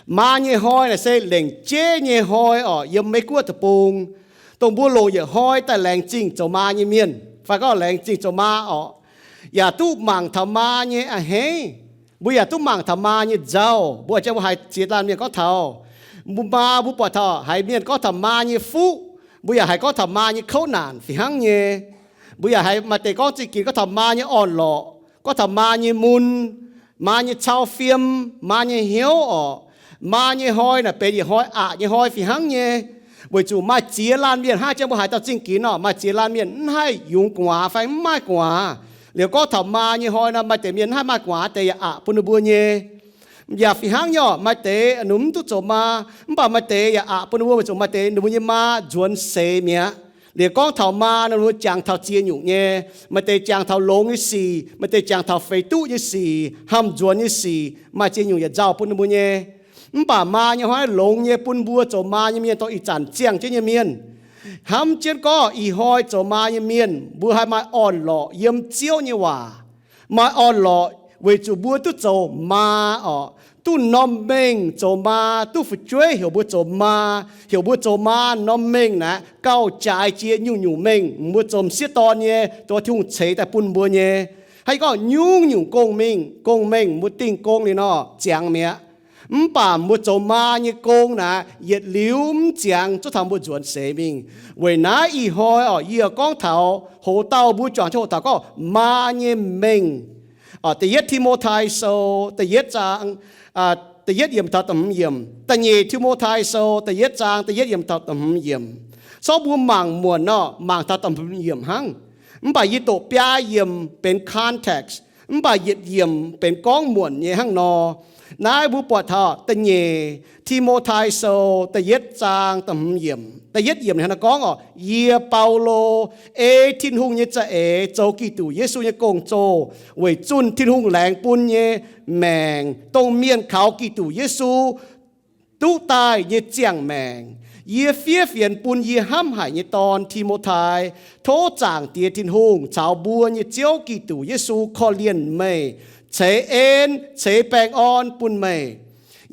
Maa nyei hnoi naaic se lengc jeiv nyei hnoi orqc, yiem Meiv Guoqv deic-bung, dongh mbuo longc yietc hnoi daaih laengz zingh zoux maa nyei mienh, fai gorngv laengz zingh zoux maa orqc, yaac duqv mangc taux maa nyei a'hneiv. Mbuo yaac duqv mangc taux maa nyei nzauh. Mbuo jang mbuo haiz ziex laanh mienh gorngv taux mbuo maa, mbuo buatc taux haiz mienh gorngv taux maa nyei fuqv. Mbuo yaac haiz gorngv taux maa nyei kouv naanc fih hnangv nyei. Mbuo yaac haiz maaih deix gorngv zingh ginx gorngv taux maa nyei orn-lorqc, gorngv taux maa nyei mun, maa nyei cau fiem, maa nyei hnyouv orqc. Maa nyei hnoi naaic benx yietc hnoi aqc nyei hnoi fih hnangv nyei. Weic zuqc maaih ziex laanh mienh hnangv jang mbuo haiz dauh zingh ginx orqc, maaih ziex laanh mienh mv haih yungz gu'nguaaz fai mv maaih gu'nguaaz. Liuz gorngv taux maa nyei hnoi nor, maaih deix mienh mv haih maaih gu'nguaaz, deix yaac aqc bun ninh mbuo nyei. Yaac fih hnangv nyei orqc, maaih deix ninh mbuo mv duqv zoux maa, mv baac maaih deix yaac aqc bun ninh mbuo, weic zuqc maaih deix ninh mbuo nyei maa nzuonx seix mi'aqv. Liuz gorngv taux maa nor, ninh mbuo jangx taux ziex nyungc nyei. Maaih deix jangx taux longx nyei sic, maaih deix jangx taux feix duqv nyei sic, hnamv nzuonx nyei sic, maaih ziex nyungc yietc nzauh bun ninh mbuo nyei. Mv baac maa nyei hnoi longx nyei bun mbuo zoux maa nyei mienh dongh ih zanc ziangh jienv nyei mienh. Hnamv jienv gorngv ih hnoi zoux maa nyei mienh mbuo haih maaih orn-lorqc yiem Ziouv nyei waac. Maaih orn-lorqc weic zuqc mbuo duqv zoux maa orqc, duqv norm mengh zoux maa, duqv fu'jueiv heuc mbuo zoux maa, heuc mbuo zoux maa norm mengh naaic gauh jaaix jiex nyungc-nyungc mengh mbuo zoux m'sieqv dorn nyei, dongh Tin-Hungh ceix daaih bun mbuo nyei. Hnangv gorngv nyungc-nyungc gong-mengh, gong-mengh mbuo dingh gong liuz nor ziangx mi'aqv. Mv baac mbuo zoux maa nyei gong naaic yietc liuz mv ziangx, zuov taux mbuo nzuonx seix mingh. Weic naaiv ih hnoi orqc, yie gorngv taux hoc dauh mbuo juangc jienv hoc taux gorngv maa nyei mengh. Da'yietv Ti^mo^tai Sou da'yietv zaang, da'yietv yiemc taux da'hmz yiemc. Da'nyeic Ti^mo^tai Sou da'yietv zaang da'yietv yiemc taux da'hmz yiemc. Sorv mbuo mangc muonc nor, mangc taux da'hmz yiemc hnangv. Mv baac yie doqc biaa yiemc benx context, mv baac yietc yiemc benx gorngv muonc nyei hnangv nor. Naaiv mbuo buatc taux da'nyeic Ti^mo^tai Sou da'yietv zaang da'hmz yiemc. Da'yietv yiemc ninh hnangv naaiv gorngv orqc, yie, Baulo, ei Tin-Hungh nyei za'eix zoux Giduc Yesu nyei gong-zoh weic zunh Tin-Hungh laengz bun nyei maengc, dongh mienh kaux Giduc Yesu duqv daaih nyei ziangh maengc. Yie fiev fienx bun yie hnamv haic nyei dorn, Ti^mo^tai. Tov Zaangc Diex Tin-Hungh caux mbuo nyei Ziouv Giduc Yesu korv-lienh meih, ceix en ceix baengh orn bun meih.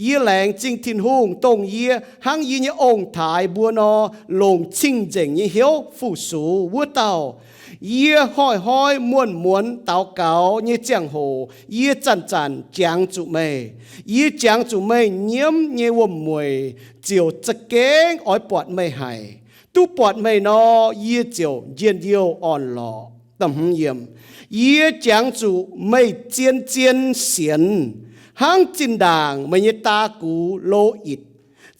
Yie laengz zingh Tin-Hungh, dongh yie hnangv yie nyei ong-taaix mbuo nor, longc cing-nzengc nyei hnyouv fu-sux wuov dauh. Yie hnoi-hnoi muonz-muonz daux gaux nyei ziangh hoc, yie zanc-zanc jangx zuqc meih. Yie jangx zuqc meih nyiemv nyei wuom-mueic ziouc za'gengh oix buatc meih haic. Duqv buatc meih nor, yie ziouc njien-youh orn-lorqc. Yie jangx zuqc meih zien-zien sienx, hnangv zinh ndaangc meih nyei daa gux, Lo^itc,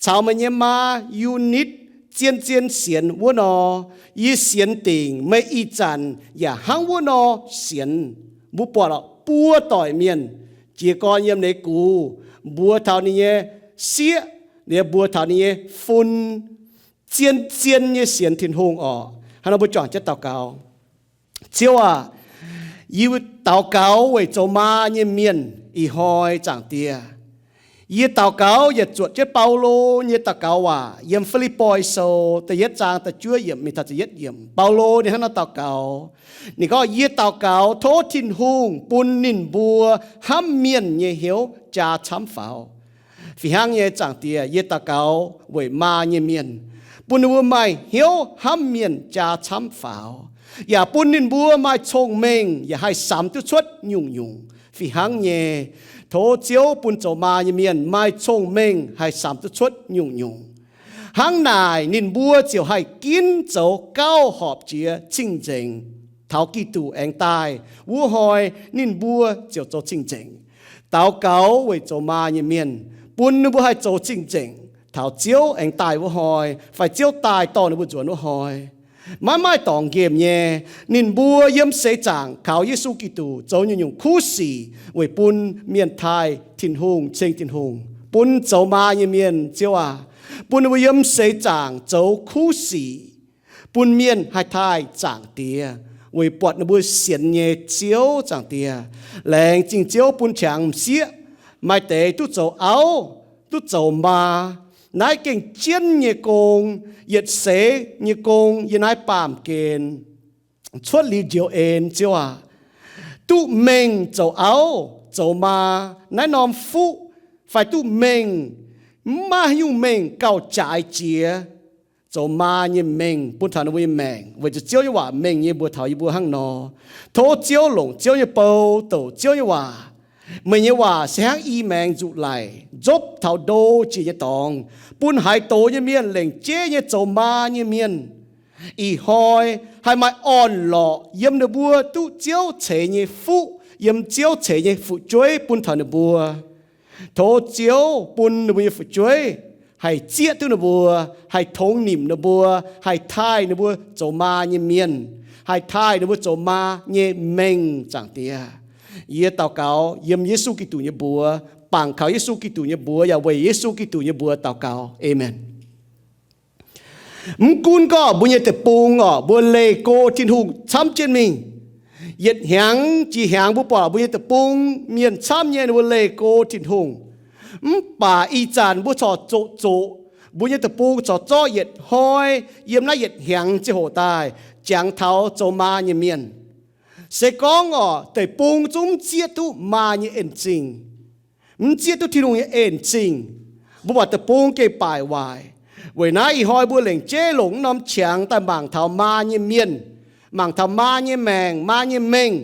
caux meih nyei maa, Yu^nitv, zien-zien sienx wuov nor. Yie sienx dingc meih ih zanc yaac hnangv wuov nor sienx. Mbuo buatc lorqc, buo doic mienh, jiez gorn yiem leiz gux, mbuox taux ninh nyei sieqv, liemh mbuox taux ninh nyei fun, zien-zien nyei sienx Tin-Hungh orqc. Hnangv nor mbuo juangc jienv daux gaux. Ziouv aah, yie daux gaux weic zoux maa nyei mienh ih hnoi, Zaangc Diex. Yie daux gaux yietc zuotc jienv Baulo nyei daux gaux waac yiem Fi^lipv^poi Sou da'yietv zaang da'juov yiemc mingh taux da'yietv yiemc. Baulo ninh hnangv nor daux gaux. Ninh gorngv, yie daux gaux tov Tin-Hungh bun ninh mbuo hnamv mienh nyei hnyouv jaa camv faaux. Fih hnangv nyei, Zaangc Diex, yie daux gaux weic maa nyei mienh, bun ninh mbuo maaih hnyouv hnamv mienh jaa camv faaux, yaac bun ninh mbuo maaih cong-mengh yaac haih samx duqv cuotv nyungc-nyungc. Fih hnangv nyei, tov Ziouv bun zoux maa nyei mienh maaih cong-mengh haih samx duqv cuotv nyungc-nyungc. Hnangv naaic ninh mbuo ziouc haih ginv zoux gauh horpc jiex cing-nzengc taux Giduc aengx daaih wuov hnoi, ninh mbuo ziouc zoux cing-nzengc. Daux gaux weic zoux maa nyei mienh, bun ninh mbuo haih zoux cing-nzengc taux Ziouv aengx daaih wuov hnoi, fai Ziouv daaih dorh ninh mbuo nzuonx wuov hnoi. Maiv maaih dorngx nqemh nyei, ninh mbuo yiem seix zaangc kaux Yesu Giduc zoux nyungc-nyungc kuv sic weic bun mienh taaih Tin-Hungh, ceng Tin-Hungh, bun zoux maa nyei mienh, Ziouv aah, bun ninh mbuo yiem seix zaangc zoux kuv sic, bun mienh haih taaih Zaangc Diex, weic buatc ninh mbuo sienx nyei Ziouv, Zaangc Diex. Laengz zingh Ziouv bun qangx m'sieqv, maaih deix duqv zoux auv, duqv zoux maa. Naaiv gengh jienv nyei gong, yietc seix nyei gong yiem naaiv baamh gen cuotv liuz njoux en, Ziouv aah. Duqv mengh zoux auv zoux maa, naaiv norm fuqv fai duqv mengh Mv maaih haaix nyungc mengh gauh jaaix jiex zoux maa nyei mengh bun taux ninh mbuo nyei maengc, weic zuqc Ziouv nyei waac mengh nyei mbuox taux yie mbuo hnangv nor. Tov Ziouv longc Ziouv nyei bou douc Ziouv nyei waac. Meih nyei waac se hnangv i maengx nzuqc laic, nzopv taux ndo jiex nyei dorngx, bun haaix doz nyei mienh lengc jeiv nyei zoux maa nyei mienh, ih hnoi haih maaih orn-lorqc yiem ninh mbuo duqv Ziouv ceix nyei fuqv, yiem Ziouv ceix nyei fu'jueiv bun taux ninh mbuo. Tov Ziouv bun ninh mbuo nyei fu'jueiv haih zieqv duqv ninh mbuo, haih tongx nimc ninh mbuo, haih taaih ninh mbuo zoux maa nyei mienh, haih taaih ninh mbuo zoux maa nyei mengh, Zaangc Diex. Yie daux gaux yiem Yesu Giduc nyei mbuox, bangc kaux Yesu Giduc nyei mbuox, yaac weic Yesu Giduc nyei mbuox daux gaux. Aamen. Mv gunv gorngv mbuo nyei deic-bung orqc, mbuo leih go Tin-Hungh camv jienv mingh. Yietc hnyangx jiex hnyangx mbuo buatc mbuo nyei deic-bung mienh camv nyei, ninh mbuo leih go Tin-Hungh. Mv baac ih zanc mbuo corc zoqc zoqc, mbuo nyei deic-bung corc zorqv yietc hnoi yiem naaiv yietc hnyangx ziangh hoc daaih jangx taux zoux maa nyei mienh. Se gorngv orqc, deic-bung zungv mv zieqv duqv maa nyei en-zingh, mv zieqv duqv Tin-Hungh nyei en-zingh, mbuo buatc deic-bung gengh baaic waaic. Weic naaiv ih hnoi mbuo lengc jeiv longc naaiv norm qangx daaih mangc taux maa nyei mienh, mangc taux maa nyei maengc, maa nyei mengh.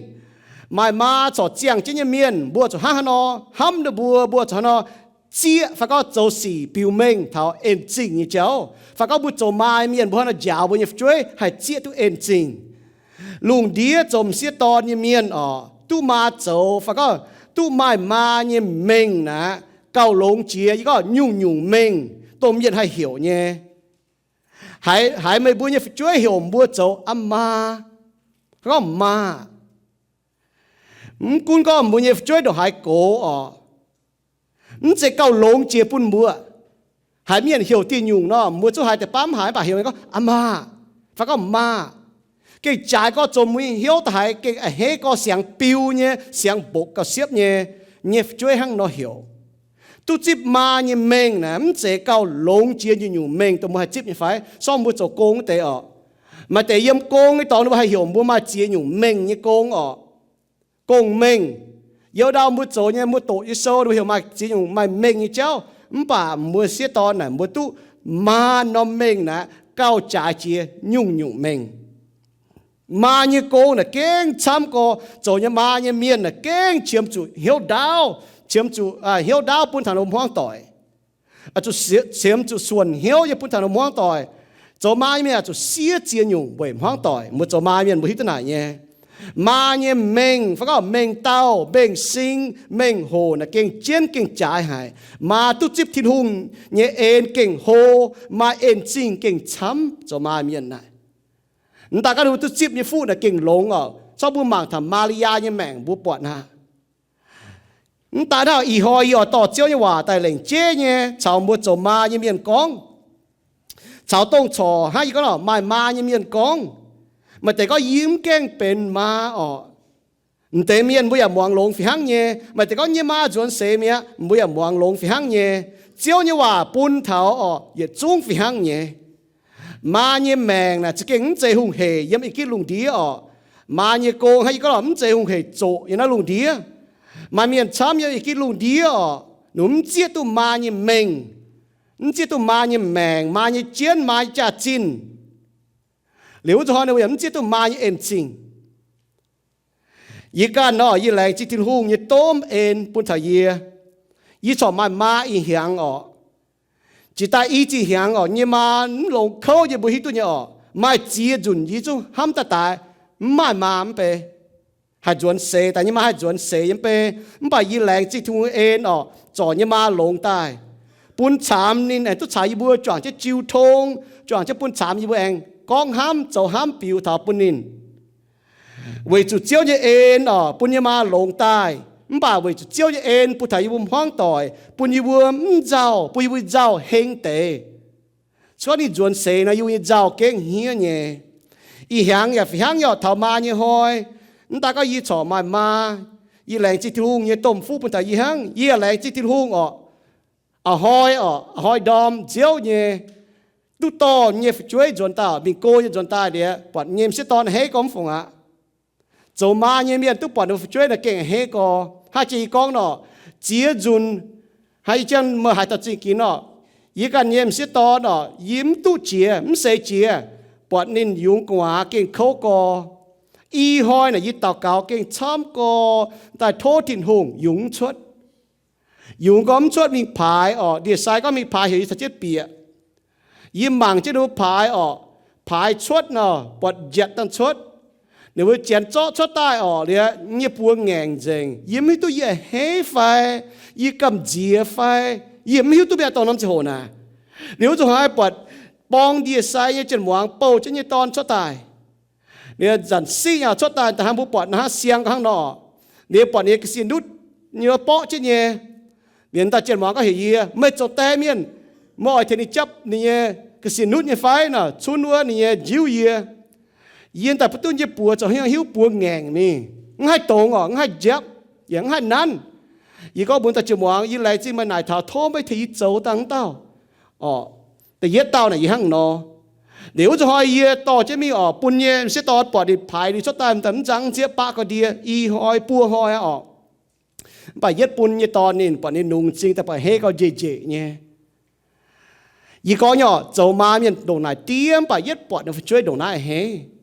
Maaih maa corc ziangh jienv nyei mienh, mbuo zuqc hnangv haaix nor hnamv ninh mbuo, mbuo zuqc hnangv haaix nor zieqv fai gorngv zoux sic biux mengh taux en-zingh nyei jauv, fai gorngv mbuo zoux maa nyei mienh mbuo hnangv haaix nor njaaux mbuo nyei fu'jueiv haih zieqv duqv en-zingh. Lungh ndiev zoux m'sieqv dorn nyei mienh orqc, duqv maa zoux fai gorngv duqv maaih maa nyei mengh naaic, gauh longx jiex yie gorngv nyungc-nyungc mengh dongh mienh haih heuc nyei. Haiz, haiz meih mbuo nyei fu'jueiv heuc mbuo zoux aa maa, gorngv maa. Mv gunv gorngv mbuo nyei fu'jueiv ndongc haaix gox orqc, mv zeiz gauh longx jiex bun mbuo. Haiz mienh heuc diuh nyungc nor, mbuo zungv haiz deix baav mv haiz, mv baac heuc gorngv aa maa, fai gorngv maa, gengh jaaix gorx zomx mbuo nyei hnyouv daaih haiz gengh a'hneiv gorx siangx biu nyei, siangx mbokc gauh siepv nyei. Nyei fu'jueiv hnangv nor heuc. Duqv zipv maa nyei mengh naaic mv zeiz gauh longx jiex nyungc-nyungc mengh dongh mbuo haih zipv nyei fai? Sorng mbuo zoux gong wuov deix orqc, maaih deix yiem gong nyei dorngx ninh mbuo haih heuc mbuo maaih ziex nyungc mengh nyei gong orqc. Gong-mengh. Youz ndau mbuo zoux nyei, mbuo doqc nyei sou ninh mbuo heuc maaih ziex nyungc maaih mengh nyei jauv, mv baac mbuo sieqv dorn naaic mbuo duqv maa norm mengh naaic gauh jaaix jiex nyungc-nyungc mengh. Maa nyei gong naaic gengh camv gorx, zoux nyei maa nyei mienh naaic gengh qiemx zuqc hnyouv ndaauv, qiemx zuqc hnyouv ndaauv bun taux ninh mbuo hmuangv doic. Zuqc qiemx zuqc suonc hnyouv nyei bun taux ninh mbuo hmuangv doic. Zoux maa nyei mienh zuqc siev ziex nyungc weic hmuangv doic. Mbuo zoux maa mienh mbuo hiuv duqv naaic nyei. Maa nyei mengh fai gorngv mengh dauh, mengh sing, mengh hoc naaic gengh jienv gengh jaaix haic. Maa duqv zipv Tin-Hungh nyei en gengh hlo, maaih en-zingh gengh camv zoux maa mienh naaic. Mv daaih gorngv ninh mbuo duqv zipv nyei fuqv naaic gengh longx oc. Corc mbuo mangc taux Maa^li^yaa nyei maengc mbuo buatc aqv. Mv daaih naaiv ih hnoi yie oix dorh Ziouv nyei waac daaih lengc jeiv nyei caux mbuo zoux maa nyei mienh gorngv, caux dongh corc hnangv yie gorngv nor maaih maa nyei mienh gorngv. Maaih deix gorngv yie mv gaengh benx maa orqc. M'deix mienh mbuo yaac muangx longx fih hnangv nyei. Maaih deix gorngv nyei maa nzuonx seix mi'aqv, mbuo yaac muangx longx fih hnangv nyei. Ziouv nyei waac bun taux orqc yietc zungv fih hnangv nyei. Maa nyei maengc naaic za'gengh mv zeiz hungh heic yiem ih gitv lungh ndiev orqc. Maa nyei gong hnangv yie gorngv nor mv zeiz hungh heic zoqc yiem naaiv lungh ndiev. Maaih mienh camv yiem ih gitv lungh ndiev orqc, ninh mv zieqv duqv maa nyei mengh, mv zieqv duqv maa nyei maengc, maa nyei jienv, maa nyei jaax-zinh. Liuz wuov zuqc hnoi ninh mbuo yaac mv zieqv duqv maa nyei en-zingh. Yie ganh nor, yie laengz zingh Tin-Hungh nyei domh en bun taux yie. Yie corc maaih maa ih hnyangx orqc. Jiex daaih i zih hnyangx orqc, nyei maa mv longx kouv yie mbuo hiuv duqv nyei orqc. Maaih ziex nzunc yie zungv hnamv daaih daaih mv maaih maa mv bei. Haih nzuonx seix daaih nyei maa haih nzuonx seix yiem bei. Mv baac yie laengz zingh Tin-Hungh en orqc, zorc nyei maa longx daaih, bun caamx ninh aengx duqv caux yie mbuo juangc jienv jiu tong, juangc jienv bun caamx yie mbuo aengx gorngv hnamv zoux hnamv biux taux bun ninh. Weic zuqc Ziouv nyei en orqc, bun nyei maa longx daaih. Mv baac weic zuqc Ziouv nyei en bun taux yie mbuo hmuangv doic, bun yie mbuo mv nzauh, bun yie mbuo nzauh heng deix. Cuotv ninh nzuonx seix nor yie mbuo nyei nzauh gengh hniev nyei. Ih hnyangx yaac fih hnangv nyei orqc, taux maa nyei hnoi, mv daaih gorngv yie corc maaih maa, yie laengz zingh Tin-Hungh nyei domh fuqv bun taux yie hnangv. Yie yaac laengz zingh Tin-Hungh orqc, a'hnoi orqc, a'hnoi ndorm nziouv nyei, duqv dorh nyei fu'jueiv nzuonx daaih, mingh go nyei nzuonx daaih liuz, buatc nyei m'sieqv dorn a'hneiv gorx mv fungc aqv. Zoux maa nyei mienh duqv buatc ninh mbuo fu'jueiv naaic gengh a'hneiv gorx. Hnangv jiex yie gorngv nor, ziex nzunc hnangv yie jienv meih haaix dauh zingh ginx nor, Yie ganh nyei m'sieqv dorn orqc, yie mv duqv jiex, mv seix jiex, buatc ninh yungz gu'nguaaz gengh kouv gorx. Ih hnoi naaic yie daux gaux gengh camv gorx daaih tov Tin-Hungh yungz mv cuotv. Yungz gorngv mv cuotv mingh paaix orqc, ndie-sai gorngv mingh paaix heuc yie caux jienv bieqc. Yie mangc jienv ninh mbuo paaix orqc, paaix cuotv nor, buatc njiatc dangh cuotv. Ninh mbuo janx zorqv cuotv daaih orqc, liuz nyei buoz ngaengc nzengc. Yie mv hiuv duqv yie a'hneiv fai, yie gamh nziex fai, yie mv hiuv duqv mi'aqv dongh norm ziangh hoc naaic. Liuz wuov zuqc haiz buatc borng ndie-sai nyei jien-muangz bouh jienv nyei dorn cuotv daaih. Liuz zanc siqv nyei cuotv daaih, da'hnangv mbuo buatc naaiv hnangv siang hnangv nor, liuz buatc ninh nyei ga'sie nutv nyei borqv jienv nyei. Liuz daaih jien-muangz gorngv heuc yie, meih zoux die mienh, meih oix tengx ninh japv ninh nyei ga'sie nutv nyei fai nor, cunv wuov ninh nyei njiuv yie. Yie daaih ba'duqv nyei buoz zoux hnyouv hiuv buoz ngaengc mingh, mv haih dongz orqc, mv haih njapv, yaac mv haih nanv. Yie gorngv mbuox daaih jien-muangz, yie laengz zingh meih naaic taux, tov meih tengx yie zoux dangh dauh orqc. Da'yietv dauh naaic yie hnangv nor. Liuz wuov zuqc hnoi yie dorh jienv mingh orqc, bun nyei m'sieqv dorn buatc ninh paaix ninh cuotv daaih, mv nzangv nzieqv baqv ga'ndie, i hnoi buo hnoi orqc. Mv baac yietv bun nyei dorn ninh, buatc ninh nungx m'zing daaih buatc a'hneiv gauh njiec njiec nyei. Yie gorngv nyei orqc, zoux maa mienh ndongc naaic diev, mv baac yietv buatc ninh fu'jueiv ndongc naaiv a'hneiv.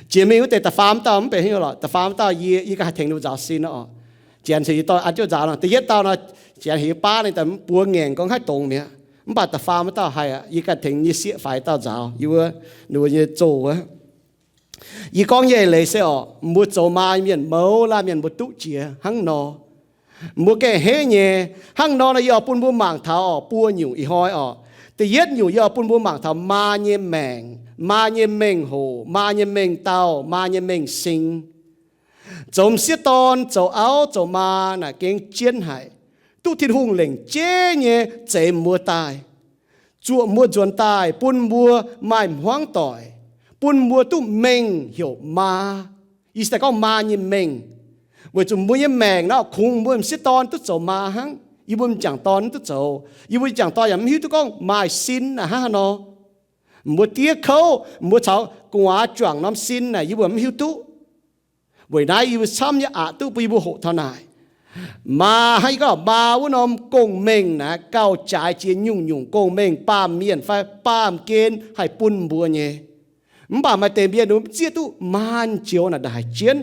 Jiex mingh wuov deix da'faam dauh mv benx haaix nyungc lorqc, da'faam dauh yie, yie ganh haih tengx ninh mbuo nzaaux sin nor orqc. Janx heuc yie dorh an jienv nzaaux nor, da'yietv dauh nor, Janx heuc yie baav ninh daaih buoz ngaengc gorngv haih dongz mi'aqv. Mv baac da'faam dauh haih aqv, yie ganh tengx nyei sieqv faix dauh nzaaux yie wuov, ninh mbuo nyei zoh wuov. Yie gorngv nyei eix leiz se orqc, mbuo zoux maa mienh mouz laanh mienh mbuo duqv jiex hnangv nor. Mbuo gengh a'hneiv nyei. Hnangv nor nor yie oix bun mbuo mangc taux orqc, buo nyungc ih hnoi orqc. Da'yietv nyungc yie oix bun mbuo mangc taux maa nyei maengc, maa nyei mengh hoc, maa nyei mengh dauh, maa nyei mengh sing. Zoux m'sieqv dorn, zoux auv, zoux maa naaic gengh jienv haic. Duqv Tin-Hungh lengc jeiv nyei zeix mbuo daaih, zuoqc mbuo nzuonx daaih, bun mbuo maaih hmuangv doic, bun mbuo duqv mengh heuc maa. Yie se daaih gorngv maa nyei mengh, weic zuqc mbuo nyei maengc naaiv kungx mbuo m'sieqv dorn duqv zoux maa hnangv. Yie mbuo m'jangc dorn mv duqv zoux. Yie mbuo m'jangc dorn yaac mv hiuv duqv gorngv maaih sin naaic hnangv haaix nor. Mbuo diev kouv, mbuo caux gu'nguaaz juangc norm sin naaic yie mbuo mv hiuv duqv. Weic naaiv yie mbuo camv nyei aqc duqv bun yie mbuo hoqc taux naaic. Maa hnangv yie gorngv maa wuov norm gong-mengh naaiv gauh jaaix jiex nyungc-nyungc gong-mengh baamh mienh fai baamh gen haih bun mbuo nyei. Mv baac maaih deix mienh mbuo mv zieqv duqv maa joux naaic ndongc haaix jienv.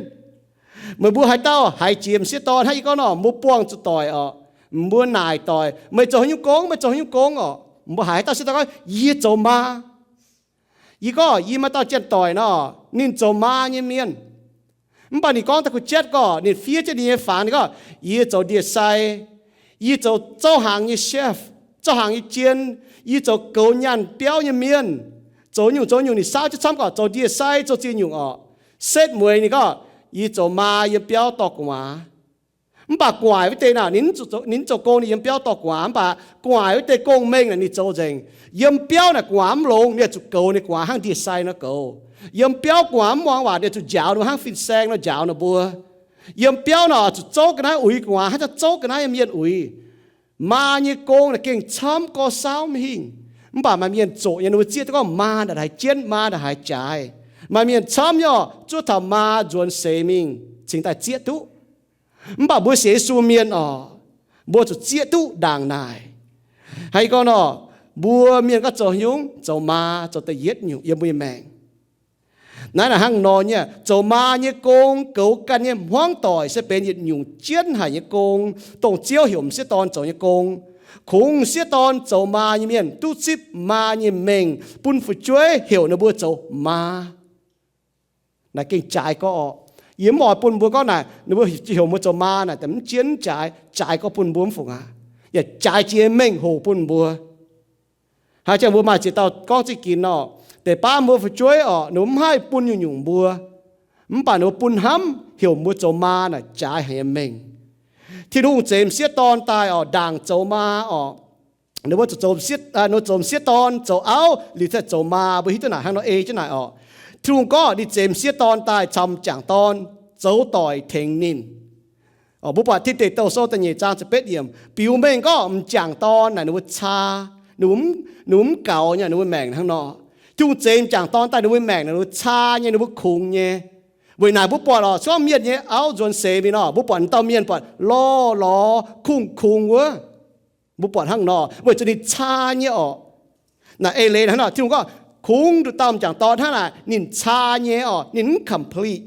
Meih mbuo haaix dauh haiz jiex m'sieqv dorn hnangv yie gorngv nor, mbuo buangh zuqc doic orqc, mbuo naaic doic, meih zoux haaix nyungc gong, meih zoux haaix nyungc gong orqc. Mbuo haiz haaix dauh sieqv dorn gorngv, yie zoux maa. Yie gorngv, yie maaih dauh janx-doic nor, ninh zoux maa nyei mienh. Mv baac ninh gorngv daaih kuh jatv gorngv, ninh fiev jienv ninh nyei fangx, ninh gorngv, yie zoux ndie-sai, yie zoux zouv hnaangx nyei chef, zouv hnaangx nyei jien, yie zoux goux nyaanh biauv nyei mienh, zoux nyungc zoux nyungc. Ninh saauv jienv camv gorngv zoux ndie-sai, zoux ziex nyungc orqc. Setv mueiz ninh gorngv, yie zoux maa yiem biauv dorh gu'nguaaz. Mv baac gu'nguaaic wuov deix naaic, ninh mv zoux gong, ninh yiem biauv dorh gu'nguaaz, mv baac gu'nguaaic wuov deix gong-mengh naaic ninh zoux nzengc. Yiem biauv naaic gu'nguaaz mv longx, ninh zuqc goux ninh gu'nguaaz hnangv ndie-sai nor goux. Yiem biauv gu'nguaaz mv muangx waac, ninh zuqc njaaux ninh mbuo hnangv fin-saeng nor njaaux ninh mbuo. Yiem biauv nor zuqc zouv ga'naaiv uix gu'nguaaz hnangv zouv ga'naaiv mienh uix. Maa nyei gong naaic gengh camv gorx saauv mv hingh. Mv baac maaih mienh zoqc nyei, ninh mbuo zieqv duqv gorngv maa ndongc haaix jienv, maa ndongc haaix jaaix. Maaih mienh camv nyei zuov taux maa nzuonx seix mingh cingx daaih zieqv duqv. Mv baac mbuo sienx Yesu mienh orqc, mbuo zuqc zieqv duqv ndaangc naaic. Haaix gorngv nor, mbuo mienh gorngv zoux haaix nyungc? Zoux maa, zoux da'yietv nyungc yiem mbuo nyei maengc. Naaiv naaic hnangv nor nyei, zoux maa nyei gong, goux ganh nyei hmuangv doic se benx yietc nyungc jienv haic nyei gong, dongh Ziouv heuc m'sieqv dorn zoux nyei gong. Kungx m'sieqv dorn zoux maa nyei mienh duqv zipv maa nyei mengh bun fu'jueiv heuc ninh mbuo zoux maa. Naaic gengh jaaix gorx orqc. Yie mv oix bun mbuo gorngv naaic, ninh mbuo heuc mbuo zoux maa naaic, mv jien mv jaaix, jaaix gorx bun mbuo mv fungc aqv. Yaac jaaix jiex mengh hoc bun mbuo. Haaix zanc mbuo maaih ziex dauh gorngv zingh ginx orqc, deix baav mbuo fu'jueiv orqc, ninh mbuo mv haih bun nyungc-nyungc mbuo. Mv baac ninh mbuo bun hnamv heuc mbuo zoux maa naaic jaaix haic nyei mengh. Tin-Hungh zeix m'sieqv dorn daaih orqc, ndaangc zoux maa orqc. Ninh mbuo zuqc zoux m'sieqv, ninh mbuo zoux m'sieqv dorn, zoux auv, liuz ziouc zoux maa. Mbuo hiuv duqv naaic hnangv nor ei jienv naaic orqc. Tin-Hungh gorngv ninh zeix m'sieqv dorn daaih caux m'jangc dorn zoux doic tengx ninh. Mbuo buatc Tin Deic Douh Sou da'nyeic zaang ziepc betv yiemc biux mengh gorngv m'jangc dorn naaic ninh mbuo caa, ninh mbuo mv gaux nyei ninh mbuo maengc hnangv nor. Tin-Hungh zeix m'jangc dorn daaih ninh mbuo maengc naaic ninh mbuo caa nyei, ninh mbuo kungx nyei. Weic naaic mbuo buatc orqc, se gorngv mienh nyei auv nzuonx seix mingh nor, mbuo buatc dauh mienh buatc lorh lorz kungx kungx wuov. Mbuo buatc hnangv nor, weic zuqc ninh caa nyei orqc. Naaiv eix leiz hnangv nor, Tin-Hungh gorngv kungx nduqc dauh m'jangc dorn hnangv naaic, ninh caa nyei orqc, ninh mv complete.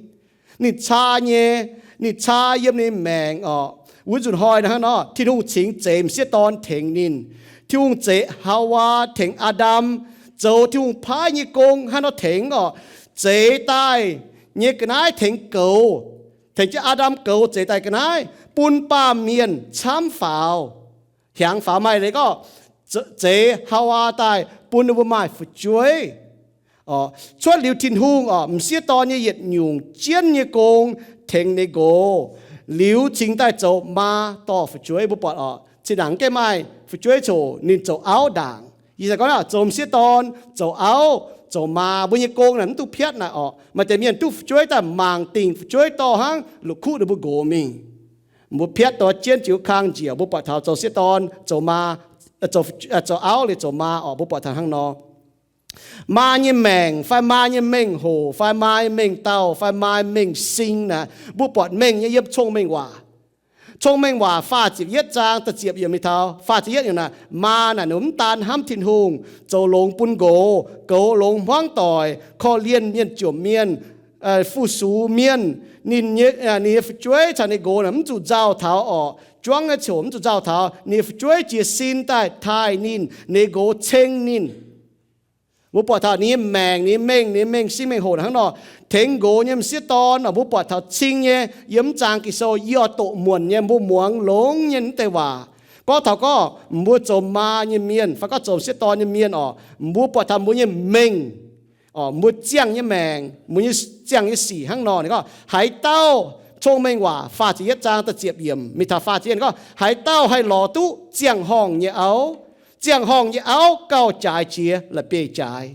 Ninh caa nyei, ninh caa yiem ninh maengc orqc. Wuov nzunc hnoi hnangv nor, Tin-Hungh cingx zeix m'sieqv dorn tengx ninh. Tin-Hungh zeix Haawaa tengx Aa^ndam zoux Tin-Hungh paaiv nyei gong hnangv nor tengx orqc. Zeix daaih nyei ga'naaiv tengx goux, tengx jienv Aa^ndam goux zeix daaih ga'naaiv bun baamh mienh camv faaux. Hiaangx faaux maaih leiz gorngv zeix Haawaa daaih bun ninh mbuo maaih fu'jueiv. Cuotv liuz Tin-Hungh orqc, m'sieqv dorn nyei yietc nyungc jienv nyei gong tengx ninh nqox, liuz cingx daaih zoux maa dorh fu'jueiv. Mbuo buatc orqc, zinh ndaangc gengh maaih fu'jueiv coc ninh zoux auv ndaangc. Ih zanc gorngv zoux m'sieqv dorn, zoux auv, zoux maa, mbuo nyei gong naaic mv duqv piatv naaic orqc. Maaih deix mienh duqv fu'jueiv daaih mangc dingc fu'jueiv dorh hnangv la'kuqv ninh mbuo nqox mingh. Mbuo piatv dorh jienv jiux kang njiec, mbuo buatc taux zoux m'sieqv dorn, zoux maa, zoux auv liuz zoux maa orqc, mbuo buatc taux hnangv nor. Maa nyei maengc fai maa nyei mengh hoc fai maa nyei mengh dauh fai maa nyei mengh sing naaic, mbuo buatc mengh nyei yiem Cong-Mengh Waac. Cong-Mengh Waac faah ziepc yietv zaang da'ziepc yiemc mingh taux faah ziepc yietv yiemc naaic, maa naaic ninh mv daan hnamv Tin-Hungh, zoux longx bun nqox, goux longx hmuangv doic, korv-lienh mienh jomc mienh, fu-sux mienh. Ninh nyei, ninh nyei fu'jueiv caux ninh nqox naaic mv zuqc nzauh taux orqc. Juangv nyei ziouc mv zuqc nzauh taux, ninh nyei fu'jueiv jiez sin daaih taaih ninh, ninh nqox ceng ninh. Mbuo buatc taux ninh nyei maengc, ninh nyei mengh, ninh nyei mengh sing mengh hoc hnangv nor, tengx nqox nyei m'sieqv dorn orqc, mbuo buatc taux cing nyei yiem mv zaang Ging-Sou yie oix doqc muonc nyei, mbuo muangx longx nyei mv deix waac. Gorngv taux gorngv mbuo zoux maa nyei mienh fai gorngv zoux m'sieqv dorn nyei mienh orqc, mbuo buatc taux mbuo nyei mengh, mbuo ziangh nyei maengc, mbuo nyei ziangh nyei sic hnangv nor. Ninh gorngv haaix dauh, Cong-Mengh Waac faah ziepc yietv zaang da'ziepc yiemc mingh taux faah ziepc yietv gorngv, haaix dauh haih lorz duqv ziangh horngh nyei auv? Ziangh horngh nyei auv gauh jaaix jiex la'bieiv-jaaix.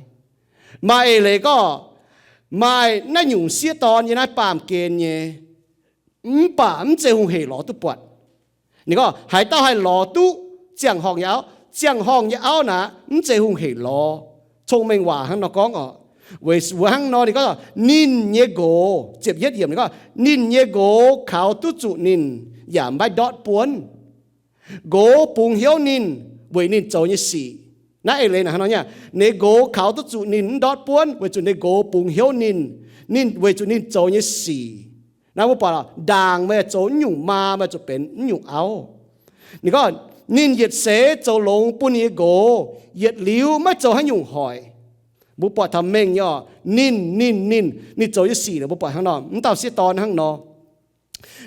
Maaih eix leiz gorngv maaih naaiv nyungc sieqv dorn yiem naaiv baamh gen nyei, mv baac mv zeiz hungh heic lorz duqv buatc. Ninh gorngv haaix dauh haih lorz duqv ziangh horngh nyei auv, ziangh horngh nyei auv naaic mv zeiz hungh heic lorz. Cong-Mengh Waac hnangv nor gorngv orqc. Weic zuqc hnangv nor ninh gorngv ninh nyei nqox, ziepc yietv yiemc ninh gorngv ninh nyei nqox kaux duqv zuqc ninh yaac maiv ndortv buonv. Nqox bungx hnyouv ninh weic ninh zoux nyei sic. Naaiv eix leiz naaic hnangv nor nyei, ninh nqox kaux duqv zuqc ninh mv ndortv buonv weic zuqc ninh nqox bungx hnyouv ninh, ninh weic zuqc ninh zoux nyei sic. Naaiv mbuo buatc ndaangc meih zoux naaiv nyungc maa, meih zuqc benx naaiv nyungc auv. Ninh gorngv ninh yietc seix zoux longx bun ninh nyei nqox, yietc liuz maiv zoux haaix nyungc hoic. Mbuo buatc taux mengh nyei orqc, ninh, ninh, ninh, ninh zoux nyei sic naaic mbuo buatc hnangv nor, mv dauh sieqv dorn hnangv nor.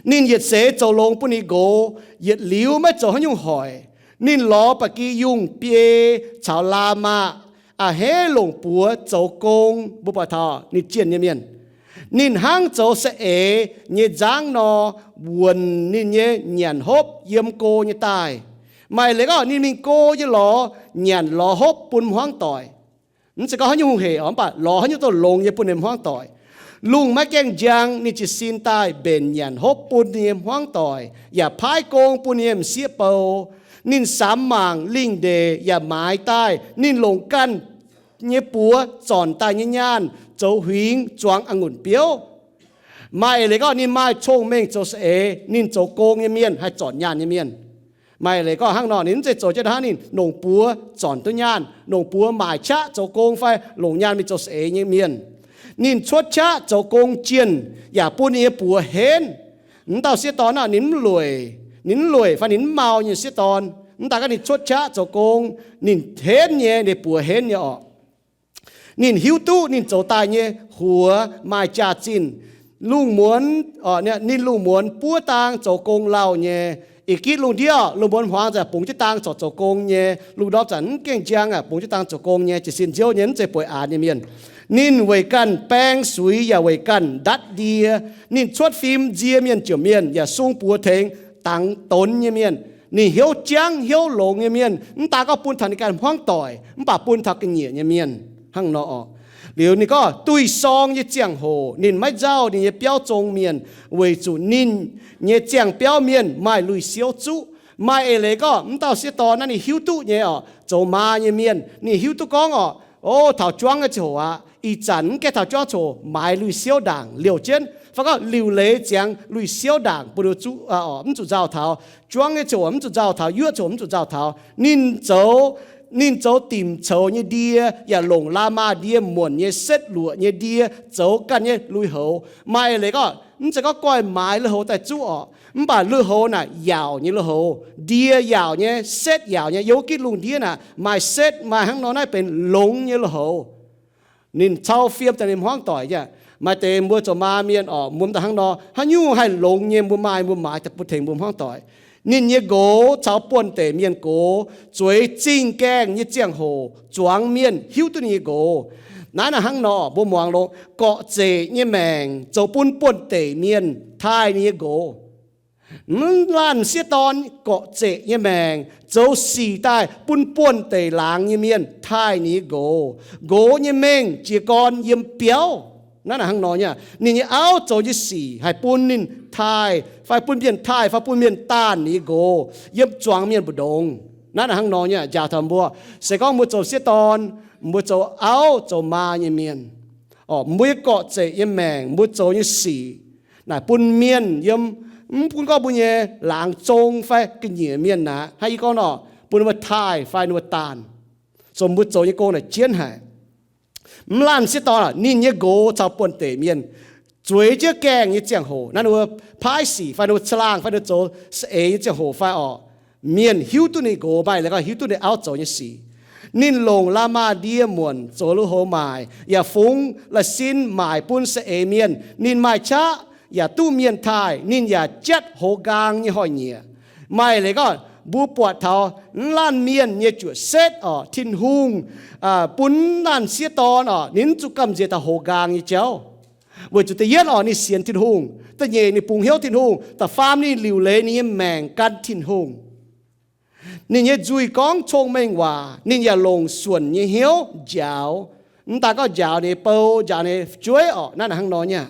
Ninh yietc seix zoux longx bun ninh nqox, yietc liuz maiv zoux haaix nyungc hoic. Ninh lorz ba'gi yungh biei caux laa maah, a'hneiv longc buoz zoux gong. Mbuo buatc taux ninh jienh nyei mienh. Ninh hnangv zoux saeng-eix nyei nzangv nor, wuonc ninh nyei nyanc hopv yiem go nyei daaih. Maaih leiz gorngv ninh mingh go nyei lorz nyanc lorz hopv bun hmuangv doic. Mv zeiz gorngv haaix nyungc hungh heic orqc, mv baac lorz haaix nyungc dongh longx nyei bun ninh hmuangv doic. Lungh maiv gaengh njang, ninh jiez sin daaih mbenc nyanc hopv bun ninh nyei hmuangv doic, yaac paaiv gong bun ninh nyei m'sieqv bou. Ninh samx mangc lingh ndeic yaac maaiz daaih ninh longc ganh nyei buoz zornc daaih nyei nyaanh zoux huingx zuangx a'ngunc biouv. Maaih eix leiz gorngv ninh maaih cong-mengh zoux saeng-eix, ninh zoux gong nyei mienh, haih zornc nyaanh nyei mienh. Maaih eix leiz gorngv hnangv nor, ninh mv zeiz zoux jienv hnangv ninh longc buoz zornc duqv nyaanh, longc buoz maaic qaqv zoux gong fai longc nyaanh mingh zoux saeng-eix nyei mienh. Ninh cuotv qaqv zoux gong jienh yaac bun ninh nyei buoz henv. Mv dauh sieqv dorn naaic ninh mv lueic, ninh mv lueic fai ninh mv mau nyei sieqv dorn. Mv daaih gorngv ninh cuotv qaqv zoux gong, ninh henv nyei, ninh buoz henv nyei orqc. Ninh hiuv duqv ninh zoux daaih nyei huox maaih jaax-zinh. Lungh muonz, ninh lungh muonz buov dang zoux gong lauh nyei. Ih gitv lungh ndiev, lungh muonz hmuangx zanc bungx jienv dang corc zoux gong nyei. Lungh ndorm zanc mv gaengh njang aqv, bungx jienv dang zoux gong nyei, jiez sin nziouv nyei, mv zeiz bueix aanx nyei mienh. Ninh weic ganh baeng suix yaac weic ganh ndatv ndie. Ninh cuotv fim nzie mienh jomc mienh yaac sung buoz tengx dangx donx nyei mienh. Ninh hnyouv jangv hnyouv longx nyei mienh, mv daan gorngv bun taux ninh ganh hmuangv doic, mv baac bun taux ga'nyiec nyei mienh hnangv nor orqc. Liuz ninh gorngv duih sorng nyei ziangh hoc ninh maiv nzauh ninh nyei biauv zong mienh, weic zuqc ninh nyei ziangh biauv mienh maaih lui-siouv zuqv. Maaih eix leiz gorngv mv dauh sieqv dorn naaiv ninh hiuv duqv nyei orqc, zoux maa nyei mienh ninh hiuv duqv gorngv orqc, o, taux juangv nyei ziangh hoc aqv, ih zanc mv gaengh taux juangv ziangh hoc maaiz lui-siouv ndaangc liouh jienv. Fai gorngv liuc leiz ziangx lui-siouv ndaangc bun zuqv, mv zuqc nzauh taux, juangv nyei ziangh hoc mv zuqc nzauh taux, yuoqv ziangh hoc mv zuqc nzauh taux. Ninh zoux, ninh zoux dimc coux nyei ndie yaac longc la'maah ndie muonc nyei setv luoqc nyei ndie zoux ganh nyei lui-houx. Maaih leiz gorngv mv zeiz gorngv goiv maaiz lui-houx daaih zuqv orqc, mv baac lui-houx naaic yaauc nyei lui-houx, ndie yaauc nyei, setv yaauc nyei. Yiem wuov gitv lungh ndiev naaic maaih setv, maaih hnangv nor naaiv benx longx nyei lui-houx. Ninh cau fiem daaih ninh hmuangv doic nyei. Maaih deix mbuo zoux maa mienh orqc, mbuo daaih hnangv nor, haaix nyungc haih longx nyei mbuo maaih, mbuo maaiz daaih bun tengx mbuo hmuangv doic. Ninh nyei nqox caux buonv-deic mienh nqox zueiz zingh gaengh nyei ziangh hoc zuangx mienh hiuv duqv ninh nyei nqox. Naaiv naaic hnangv nor mbuo muangx longx, gorqv-zeqc nyei maengc zoux bun buonv-deic mienh taaih ninh nyei nqox. Mv laanh sieqv dorn gorqv-zeqc nyei maengc zoux sic daaih bun buonv-deic laangz nyei mienh taaih ninh nyei nqox. Nqox nyei mengh jiez gorn yiem biauv. Naaiv naaic hnangv nor nyei, ninh nyei auv zoux nyei sic haih bun ninh taaih fai bun mienh taaih fai bun mienh daanh ninh nyei nqox yiem zuangx mienh mbu'ndongx. Naaiv naaic hnangv nor nyei njaaux taux mbuo, se gorngv mbuo zoux sieqv dorn, mbuo zoux auv zoux maa nyei mienh, mbuo nyei gorqv-zeqc nyei maengc, mbuo zoux nyei sic naaic bun mienh yiem, mv gunv gorngv mbuo nyei laangz zong fai ga'nyiec mienh naaic, hnangv yie gorngv nor, bun ninh mbuo taaih fai ninh mbuo daanh, so mbuo zoux nyei gong naaic jienv haic. Mv laanh sieqv dorn, ninh nyei nqox caux buonv-deic mienh zueiz jienv gaengh nyei ziangh hoc, naaiv ninh mbuo paaiv sic fai ninh mbuo caangh laangh fai ninh mbuo zoux saeng-eix nyei ziangh hoc fai orqc, mienh hiuv duqv ninh nqox, maaih leiz gorngv hiuv duqv ninh auv zoux nyei sic. Ninh longc la'maah ndie muonc zoux lui-houx maaic, yaac fungx la'sin maaic bun saeng-eix mienh. Ninh maaih qaqv yaac duqv mienh taaih. Ninh yaac jatv hoz nqaang nyei hnoi-nyieqc. Maaih leiz gorngv mbuo buatc taux mv laanh mienh nyei juoqc setv orqc, Tin-Hungh bun mv laanh sieqv dorn orqc, ninh mv zuqc gamh nziex taux hoz nqaang nyei jauv. Weic zuqc da'yietv orqc, ninh sienx Tin-Hungh. Da'nyeic, ninh bungx hnyouv Tin-Hungh. Da'faam, ninh liuc leiz ninh nyei maengc gan Tin-Hungh. Ninh nyei nzuih gorngv cong-mengh waac. Ninh yaac longc suonc nyei hnyouv njaaux, mv daan gorngv njaaux ninh nyei bou, njaaux ninh nyei fu'jueiv orqc, naaiv naaic hnangv nor nyei.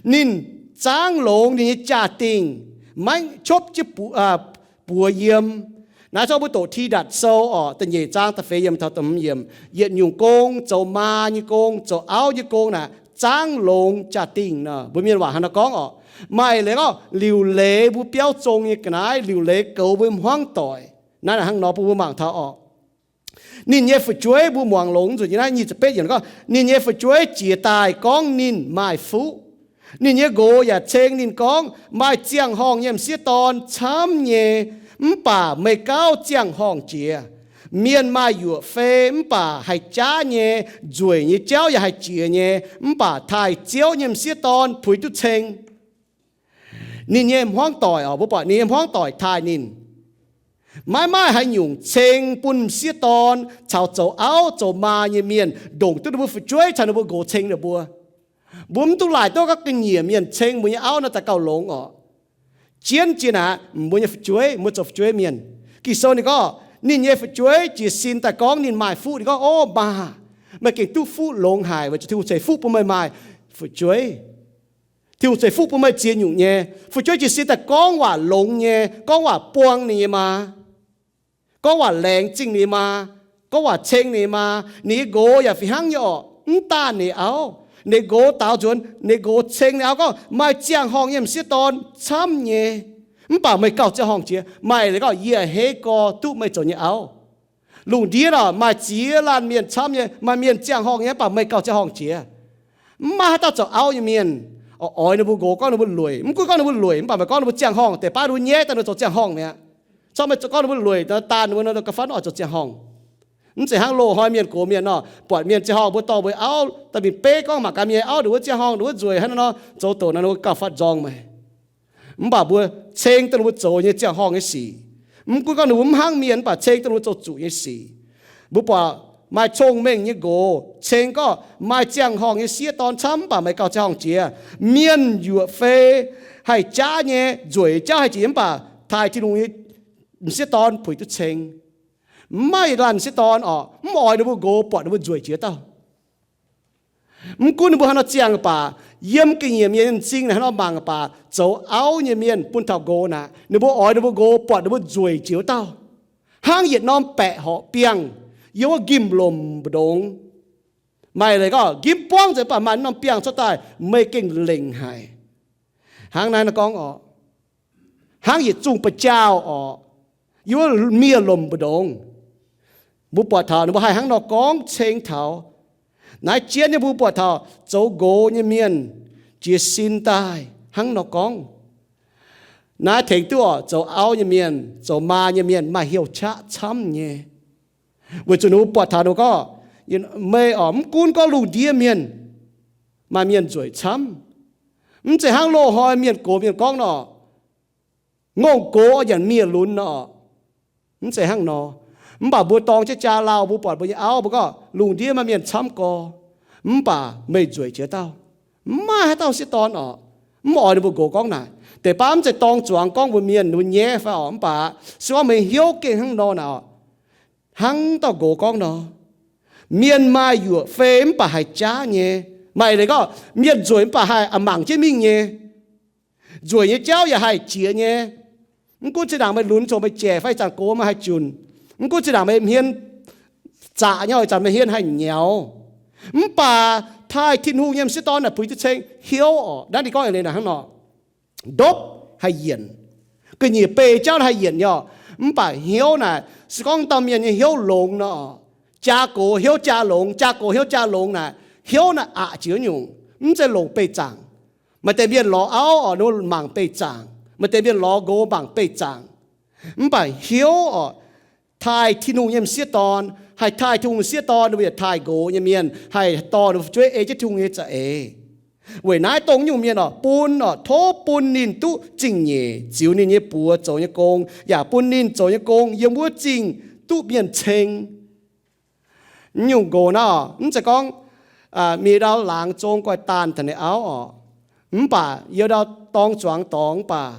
Ninh zaangv longx ninh nyei jaa-dingh, maiv copv jienv buoz yiem. Naaiv zorqv mbuo doqc Tidatc Sou orqc, da'nyeic zaang da'feix yiemc taux da'hmz yiemc, yietc nyungc gong, zoux maa nyei gong, zoux auv nyei gong naaic, zaangv longx jaa-dingh nor. Mbuo mienh waac hnangv nor gorngv orqc. Maaih leiz gorngv liuc leiz mbuo biauv zong nyei ga'naaiv, liuc leiz goux mbuo hmuangv doic. Naaiv naaic hnangv nor bun mbuo mangc taux orqc. Ninh nyei fu'jueiv mbuo muangx longx nzunc nyei naaiv nyic ziepc betv yiemc gorngv, ninh nyei fu'jueiv jiez daaih gorngv ninh maaih fuqv. Ninh nyei nqox yaac ceng ninh gorngv, maaih ziangh horngh nyei m'sieqv dorn camv nyei, mv baac meih gauh ziangh horngh jiex. Mienh maaih yuoqc fei mv baac haih jaav nyei, nzueic nyei jauv yaac haih jiex nyei, mv baac taaih Ziouv nyei m'sieqv dorn puix duqv ceng. Ninh nyei hmuangv doic orqc, mbuo buatc ninh nyei hmuangv doic taaih ninh. Maiv maaih haaix nyungc ceng bun m'sieqv dorn caux zoux auv zoux maa nyei mienh ndongc duqv ninh mbuo fu'jueiv caux ninh mbuo nqox ceng ninh mbuo. Mbuo mv dungx laaic duqv gorngv ga'nyiec mienh ceng mbuo nyei auv naaiv daaih gauh longx orqc. Jienv jiex naaic, mbuo nyei fu'jueiv, mbuo zoux fu'jueiv mienh. Ging-Sou ninh gorngv, ninh nyei fu'jueiv jiez sin daaih gorngv ninh maaih fuqv. Ninh gorngv, Ov, maah! Meih gengh duqv fuqv longx haic, weic zuqc Tin-Hungh ceix fuqv bun meih maaih fu'jueiv. Tin-Hungh ceix fuqv bun meih ziex nyungc nyei. Fu'jueiv jiez sin daaih gorngv waac longx nyei, gorngv waac buang ninh nyei maa, gorngv waac laengz zingh ninh nyei maa, gorngv waac ceng ninh nyei maa. Ninh nyei nqox yaac fih hnangv nyei orqc. Mv daanh ninh auv, ninh nqox daaux nzuonx, ninh nqox ceng ninh auv gorngv, Maaih ziangh horngh nyei m'sieqv dorn camv nyei, mv baac meih gauh ziangh horngh jiex. Maaih leiz gorngv, Yie a'hneiv gorx duqv meih zoux nyei auv. Lungh ndiev orqc, maaih ziex laanh mienh camv nyei, maaih mienh ziangh horngh nyei, mv baac meih gauh ziangh horngh jiex. Mv maaih haaix dauh zoux auv nyei mienh oix ninh mbuo nqox gorngv ninh mbuo lueic. Mv gunv gorngv ninh mbuo lueic, mv baac meih gorngv ninh mbuo ziangh horngh, deix baav ninh mbuo nyaiv daaih ninh mbuo zoux ziangh horngh mi'aqv. Corc meih gorngv ninh mbuo lueic, daanh ninh mbuo nor gauh fatv oix zoux ziangh horngh. Mv zeiz hnangv loz-hnoi mienh gox mienh nor, buatc mienh ziangh horngh mbuo dorh mbuo auv daaih mingh beiv gorngv mangc gaax mienh auv ninh wuov ziangh horngh, ninh wuov nzueic hnangv nor, zoux doqc naaiv ninh mbuo gauh fatv nzorng meih. Mv baac mbuo ceng daaih ninh mbuo zoux nyei ziangh horngh nyei sic. Mv gunv gorngv ninh mbuo mv hnangv mienh, mv baac ceng daaih ninh mbuo zoux zuqc nyei sic. Mbuo buatc maaih cong-mengh nyei nqox ceng gorngv, Maaih ziangh horngh nyei sieqv dorn camv, mv baac meih gauh ziangh horngh jiex. Mienh yuoqc fei haih jaav nyei, nzueic jauv haih jiex, mv baac taaih Tin-Hungh nyei m'sieqv dorn puix duqv ceng. Mv maaih laanh m'sieqv dorn orqc, mv oix ninh mbuo nqox buatc ninh mbuo nzueic jiex dauh. Mv gunv ninh mbuo hnangv nor ziangh baac, yiem ga'nyiec mienh nyei m'zing naaic hnangv nor mangc baac, zoux auv nyei mienh bun taux nqox naaic, ninh mbuo oix ninh mbuo nqox buatc ninh mbuo nzueic jiex wuov dauh. Hnangv yietc norm baeqc horqc biangh yiem wuov njimv-lomc mbu'ndongx. Maaih leiz gorngv njimv buangv nzengc, mv baac maaih norm biangh cuotv daaih, meih gengh lengc haic. Hnangv naaiv nor gorngv orqc, hnangv yietc zungh ba'jaauh orqc, yiem wuov miev-lomc mbu'ndongx. Mbuo buatc taux ninh mbuo haih hnangv nor gorngv ceng taux naaiv jienv nyei. Mbuo buatc taux zoux nqox nyei mienh jiez sin daaih hnangv nor gorngv. Naaiv tengx duqv orqc, zoux auv nyei mienh, zoux maa nyei mienh maaih hnyouv qaqv camv nyei. Weic zuqc ninh mbuo buatc taux ninh mbuo gorngv, meih orqc, mv gunv gorngv lungh ndiev mienh maaih mienh nzueic camv, mv zeiz hnangv loz-hnoi mienh gox mienh gorngv nor, ngongh gox nyanc miev lunx nor, mv zeiz hnangv nor. Mv baac mbuo dorng jienv jaa lauh, mbuo buatc mbuo nyei auv, mbuo gorngv lungh ndiev maaih mienh camv gorx, mv baac meih nzueic jiex dauh. Mv maaih haaix dauh sieqv dorn orqc, mv oix ninh mbuo nqox gorngv naaic. Deix baav mv zeiz dorng zuangx gorngv mbuo mienh ninh mbuo nyaiv fai orqc, mv baac se gorngv meih hnyouv gengh hnangv nor naaic orqc, hnangv dauh nqox gorngv nor, mienh maaih yuoqc fei mv baac haih jaav nyei. Maaih leiz gorngv mienh nzueic mv baac haih a'mangc jienv mingh nyei. Nzueic nyei jauv yaac haih jiex nyei. Mv gunv zinh ndaangc meih lunx, zungv meih jaic fai ih zanc gox meih haih junc, mv gunv zinh ndaangc meih hmien zaqc nyei, ih zanc meih hmien haih nyaux, mv baac taaih Tin-Hungh nyei m'sieqv dorn naaic puix duqv ceng hnyouv orqc. Naaiv ninh gorngv eix leiz naaic hnangv nor, ndopv haih yienc, ga'nyiec beih jauv haih yienc nyei orqc, mv baac hnyouv naaic se gorngv dauh mienh nyei hnyouv longx nor, jaa gox hnyouv jaa longx, jaa gox hnyouv jaa longx naaic, hnyouv naaic aqc jiex nyungc, mv zeiz longc beih zaangc. Maaih deix mienh lorz auv orqc, ninh mangc beih zaangc. Maaih deix mienh lorz nqox mangc beih zaangc. Mv baac hnyouv orqc, taaih Tin-Hungh nyei m'sieqv dorn, haih taaih Tin-Hungh m'sieqv dorn, ninh mbuo yaac taaih nqox nyei mienh, haih dorh ninh mbuo fu'jueiv ei jienv Tin-Hungh nyei za'eix. Weic naaiv dongh nyungc mienh orqc, bun orqc, tov bun ninh duqv zingh nyeic ziux ninh nyei buoz zoux nyei gong, yaac bun ninh zoux nyei gong yiem wuov zingh duqv mienh ceng. Nyungc nqox naaiv orqc, mv zeiz gorngv mienh ndau laangz zong guaih daanh taux ninh auv orqc, mv baac yiem ndau dorng zuangx dorngx mv baac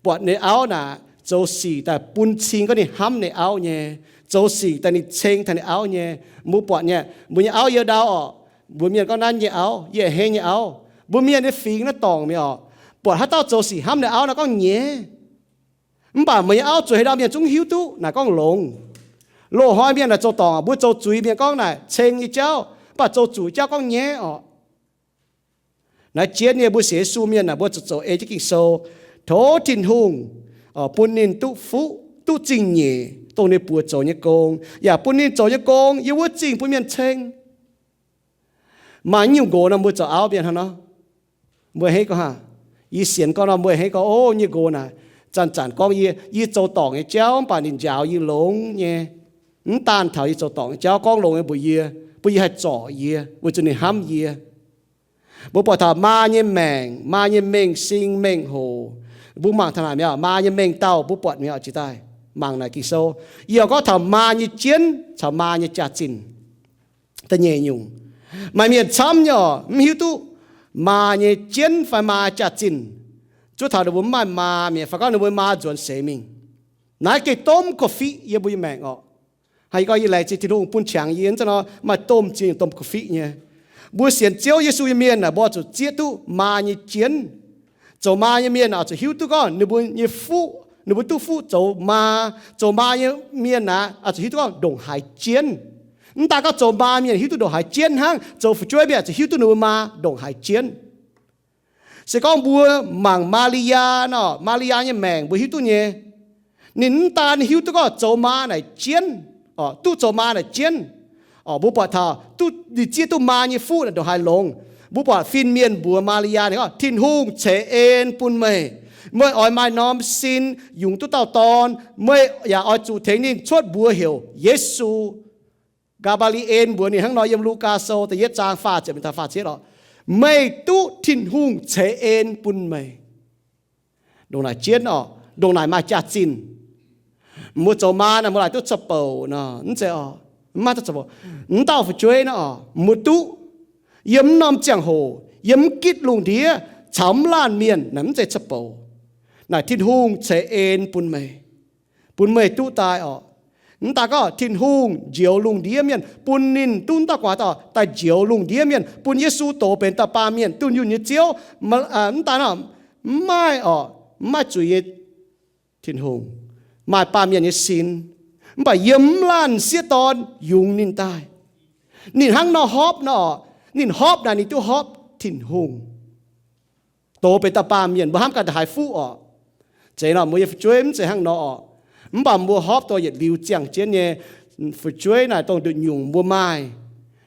buatc ninh auv naaic zoux sic daaih bun cing gorngv ninh hnamv ninh auv nyei, zoux sic daaih ninh ceng taux ninh auv nyei. Mbuo buatc nyei, mbuo nyei auv yiem ndau orqc, mbuo mienh gorngv naaiv nyei auv, yie heng nyei auv. Mbuo mienh nyei fingx naaiv dorngc mingh orqc, buatc haaix dauh zoux sic hnamv ninh auv naaiv gorngv nyeiz. Mv baac meih nyei auv zuqc haaix ndau mienh zungv hiuv duqv naaic gorngv longx. Loz-hnoi mienh naaic zoux dorngc, mbuo zoux zuiz mienh gorngv naaic ceng nyei jauv, mv baac zoux zuqc jauv gorngv nyaiv orqc. Naaiv jienv nyei mbuo sienx Yesu mienh naaic, mbuo zuqc zoux ei jienv Ging-Sou, tov Tin-Hungh bun ninh duqv fuqv duqv zingh nyeic dongh ninh buoz zoux nyei gong, yaac bun ninh zoux nyei gong yiem wuov zingh bun mienh ceng. Maaih nyungc nqox nor mbuo zoux auv mienh hnangv nor, mbuo hei gorngv, yie sienx gorngv nor mbuo hei gorngv, o, nyei nqox naaic zanc-zanc gorngv yie, yie zoux dorngc nyei jauv mv baac ninh njaaux yie longx nyei. Mv daanh taux yie zoux dorngc nyei jauv gorngv longx nyei mbuox yie, bun yie haih zorc yie weic zuqc ninh hnamv yie. Mbuo buatc taux maa nyei maengc, maa nyei mengh sing mengh hoc, mbuo mangc taux naaic mi'aqv, maa nyei mengh dauh mbuo buatc mi'aqv, jiex daaih mangc naaic Ging-Sou. Yie gorngv taux maa nyei jienv caux maa nyei jaax-zinh. Da'nyeic nyungc, maaih mienh camv nyei orqc, mv hiuv duqv maa nyei jienv fai maa jaax-zinh. Zuov taux ninh mbuo mv maaih maa mi'aqv, fai gorngv ninh mbuo maa nzuonx seix mingh. Naaiv gengh domh korv-fiqv yiem mbuo nyei maengc orqc. Haaix gorngv yie laengz zingh Tin-Hungh bun qangx yie, hnangv naaiv nor maaih domh zingh domh korv-fiqv nyei. Mbuo sienx Ziouv Yesu nyei mienh naaic, mbuo zuqc zieqv duqv maa nyei jienv. Zoux maa nyei mienh oix zuqc hiuv duqv gorngv ninh mbuo nyei fuqv, ninh mbuo duqv fuqv zoux maa. Zoux maa nyei mienh naaic oix zuqc hiuv duqv gorngv ndongc haaix jienv. Mv daan gorngv zoux maa mienh hiuv duqv ndongc haaix jienv hnangv, zoux fu'jueiv mienh oix zuqc hiuv duqv ninh mbuo maa ndongc haaix jienv. Se gorngv mbuo mangc Maa^li^yaa nor, Maa^li^yaa nyei maengc mbuo hiuv duqv nyei. Ninh mv daan hiuv duqv gorngv zoux maa naaic jienv, duqv zoux maa naaic jienv. Mbuo buatc taux duqv ninh zieqv duqv maa nyei fuqv naaic ndongc haaix longx. Mbuo buatc fin-mienh mbuox Maa^li^yaa ninh gorngv, Tin-Hungh ceix en bun meih. Meih oix maaih norm sin yungz duqv dauh dorn. Meih yaac oix zuqc tengx ninh cuotv mbuox heuc Yesu. Gaa^mbaa^li^en mbuox ninh hnangv nor yiem Lugaa Sou da'yietv zaang faah ziepc mingh taux faah cietv oc. Meih duqv Tin-Hungh ceix en bun meih. Ndongc naaic jienv oc, ndongc naaic maaih jaax-zinh. Mbuo zoux maa naaic mbuo laaic duqv ca'bouc nor, mv zeiz oc, mv maaih duqv ca'bouc. Mv dauh fu'jueiv nor oc, mbuo duqv yiem mv norm ziangh hoc, yiem mv gitv lungh ndiev, caux mv laanh mienh naaic mv zeiz ca'bouc. Naaic Tin-Hungh ceix en bun meih, bun meih duqv daaih oc. Mv daan gorngv Tin-Hungh njoux lungh ndiev mienh, bun ninh duqv mv dauh gu'nguaaz dauh daaih njoux lungh ndiev mienh, bun Yesu doz benx dauh baamh mienh dunh yunh nyei Ziouv. Mv daan, mv maaih oc, mv maaih zuiz nyei Tin-Hungh, maaih baamh mienh nyei sin, mv baac yiem mv laanh m'sieqv dorn yungz ninh daaih. Ninh hnangv nor hopv nor oc, ninh hopv naaic ninh duqv hopv Tin-Hungh. Doz benx dauh baamh mienh, mbuo hnamv ganh haaix fuqv orqc? Zeiz nor, mbuo nyei fu'jueiv mv zeiz hnangv nor orqc. Mv baac mbuo horpc dongh yietc liuz ziangh jienv nyei fu'jueiv naaic dongh nduqc nyungc mbuo maaih,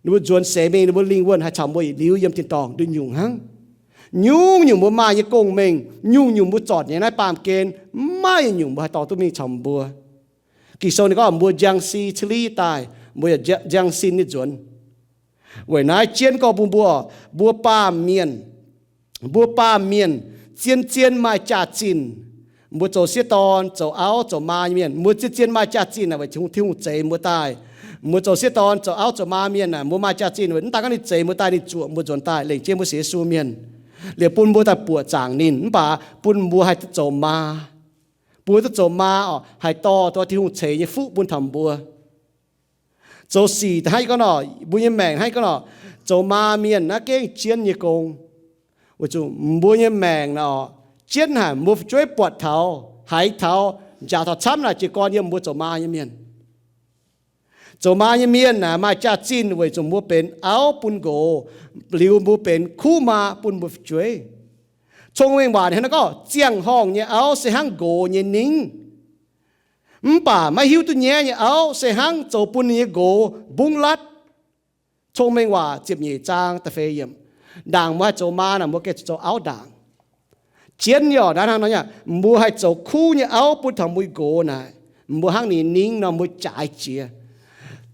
ninh mbuo nzuonx seix mingh, ninh mbuo lingh wuonh haih caux mbuo yietc liuz yiem tin-dorngh nduqc nyungc hnangv. Nyungc-nyungc mbuo maaih nyei gong-mengh, nyungc-nyungc mbuo zornc nyei naaiv baamh gen, mv maaih nyungc mbuo haih dorh duqv mingh caux mbuo. Ging-Sou ninh gorngv mbuo njang si cili daaih, mbuo yaac njang sin nyei nzuonx. Weic naaiv jienv gorngv bun mbuo, mbuo baamh mienh, mbuo baamh mienh zien-zien maaih jaax-zinh. Mbuo zoux sieqv dorn, zoux auv, zoux maa nyei mienh, mbuo zien-zien maaih jaax-zinh naaic weic Tin-Hungh zeix mbuo daaih. Mbuo zoux sieqv dorn, zoux auv, zoux maa mienh naaic, mbuo maaih jaax-zinh weic mv daaih gorngv ninh zeix mbuo daaih, ninh zuoqc mbuo nzuonx daaih, lengc jienv mbuo sienx Yesu mienh, liepc bun mbuo daaih buoqc zaangc ninh, mv baac bun mbuo haih duqv zoux maa. Bun mbuo duqv zoux maa orqc, haih dorh, dorh Tin-Hungh ceix nyei fuqv bun taux mbuo. Zoux sic hnangv yie gorngv nor, mbuo nyei maengc hnangv yie gorngv nor, zoux maa mienh naaiv gengh jienv nyei gong. Weic zuqc mbuo nyei maengc naaic orqc, jienv haic, mbuo fu'jueiv buatc taux, haiz taux, njaaux taux camv naaic jiez gorn yiem mbuo zoux maa nyei mienh. Zoux maa nyei mienh naaic maaih jaax-zinh weic zuqc mbuo benx auv bun nqox, liuz mbuo benx kuv maa bun mbuo fu'jueiv. Cong-mengh waac ninh hnangv naaiv gorngv, ziangh horngh nyei auv se hnangv nqox nyei ningv. Mv baac maiv hiuv duqv nyaiv nyei auv se hnangv zoux bun ninh nyei nqox mbungv latv. Cong-mengh waac ziepc nyeic zaang da'feix yiemc. Ndaangc mbuo haih zoux maa naaic, mbuo gengh zoux auv ndaangc. Jienv nyei orqc, naaiv hnangv nor, mbuo haih zoux kuv nyei auv bun taux mbuo nqox naaic, mbuo hnangv ninh ningv nor mbuo jaaix jiex.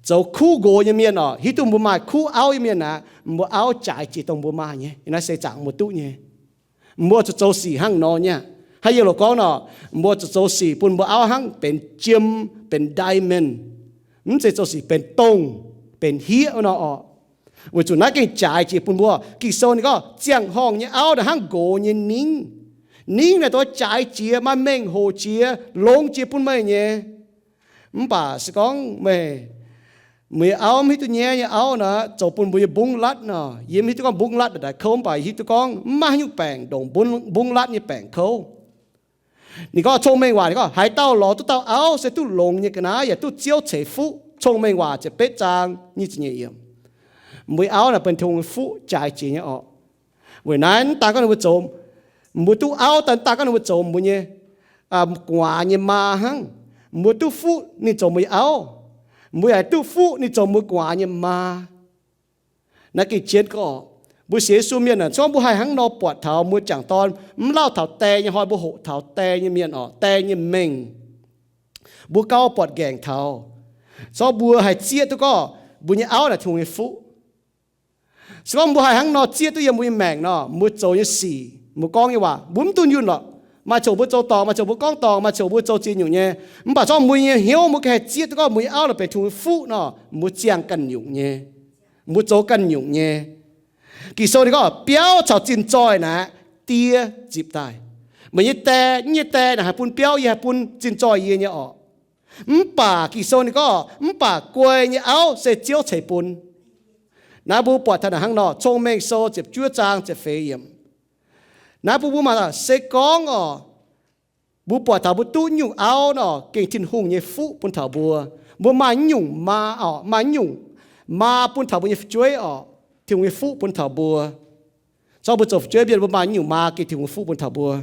Zoux kuv nqox nyei mienh orqc, hiuv duqv mbuo maaih kuv auv nyei mienh naaic, mbuo auv jaaix jiex dongh mbuo maaih nyei. Naaiv se zaangc mbuo duqv nyei. Mbuo zuqc zoux sic hnangv nor nyei. Hnangv yie loz gorngv nor, mbuo zuqc zoux sic bun mbuo auv hnangv benx jiem, benx diamond. Mv zeiz zoux sic benx dongh, benx hieqv nor orqc. Weic zuqc naaiv gengh jaaix jiex bun mbuo. Ging-Sou ninh gorngv ziangh horngh nyei auv naaic hnangv nqox nyei ningv. Ningv naaic dongh jaaix jiex, maaih mengh hoc jiex, longx jiex bun meih nyei. Mv baac se gorngv meih, meih nyei auv mv hiuv duqv nyaiv nyei auv naaic, zoux bun mbuo nyei mbungv latv nor. Yie mv hiuv duqv gorngv mbungv latv naaic daaih kouv, mv baac yie hiuv duqv gorngv mv maaih haaix nyungc baengc ndongc mbungv, mbungv latv nyei baengc kouv. Ninh gorngv cong-mengh waac ninh gorngv, haaix dauh lorz duqv dauh auv se duqv longx nyei ga'naaiv yaac duqv Ziouv ceix fuqv. Cong-mengh waac ziepc betv zaang nyic ziepc nyeic yiemc. Mbuo nyei auv naaic benx Tin-Hungh nyei fuqv jaaix jiex nyei orqc. Weic naaiv mv daan gorngv ninh mbuo zoux, mbuo duqv auv daaih mv daan gorngv ninh mbuo zoux mbuo nyei gu'nguaaz nyei maa hnangv. Mbuo duqv fuqv ninh zoux mbuo nyei auv. Mbuo yaac duqv fuqv ninh zoux mbuo gu'nguaaz nyei maa. Naaiv gengh jienv gorngv, mbuo sienx Yesu mienh aah, se gorngv mbuo haih hnangv nor buatc taux mbuo jangc dorn, mv lauh taux die nyei hnoi mbuo hoqc taux die nyei mienh orqc, die nyei mengh, mbuo gauh buatc nqaengc taux. Se gorngv mbuo haih zieqv duqv gorngv mbuo nyei auv naaic Tin-Hungh nyei fuqv. Se gorngv mbuo haih hnangv nor zieqv duqv yiem mbuo nyei maengc nor, mbuo zoux nyei sic, mbuo gorngv nyei waac, mbuo mv dunh yunh lorqc. Maaih ziangh hoc mbuo zoux dorngc, maaih ziangh hoc mbuo gorngv dorngc, maaih ziangh hoc mbuo zoux ziex nyungc nyei. Mv baac se gorngv mbuo nyei hnyouv mbuo ganh haih zieqv duqv gorngv mbuo nyei auv naaic benx Tin-Hungh nyei fuqv nor, mbuo ziangh ganh nyungc nyei. Mbuo zoux ganh nyungc nyei. Ging-Sou ninh gorngv biauv caux zinh zoih naaic, die zipc daaih. Meih nyei die, yie nyei die naaic haih bun biauv, yie haih bun zinh zoih yie nyei orqc. Mv baac Ging-Sou ninh gorngv, mv baac guei nyei auv se Ziouv ceix bun. Naaiv mbuo buatc taux naaic hnangv nor, Cong-Mengh Sou ziepc juov zaang ziepc feix yiemc. Naaiv bun mbuo maaih se gorngv orqc, mbuo buatc taux mbuo duqv nyungc auv nor, gengh Tin-Hungh nyei fuqv bun taux mbuo. Mbuo maaih nyungc maa orqc, maaih nyungc maa bun taux mbuo nyei fu'jueiv orqc, Tin-Hungh nyei fuqv bun taux mbuo. Se gorngv mbuo zoux fu'jueiv mienh, mbuo maaih nyungc maa gengh Tin-Hungh nyei fuqv bun taux mbuo.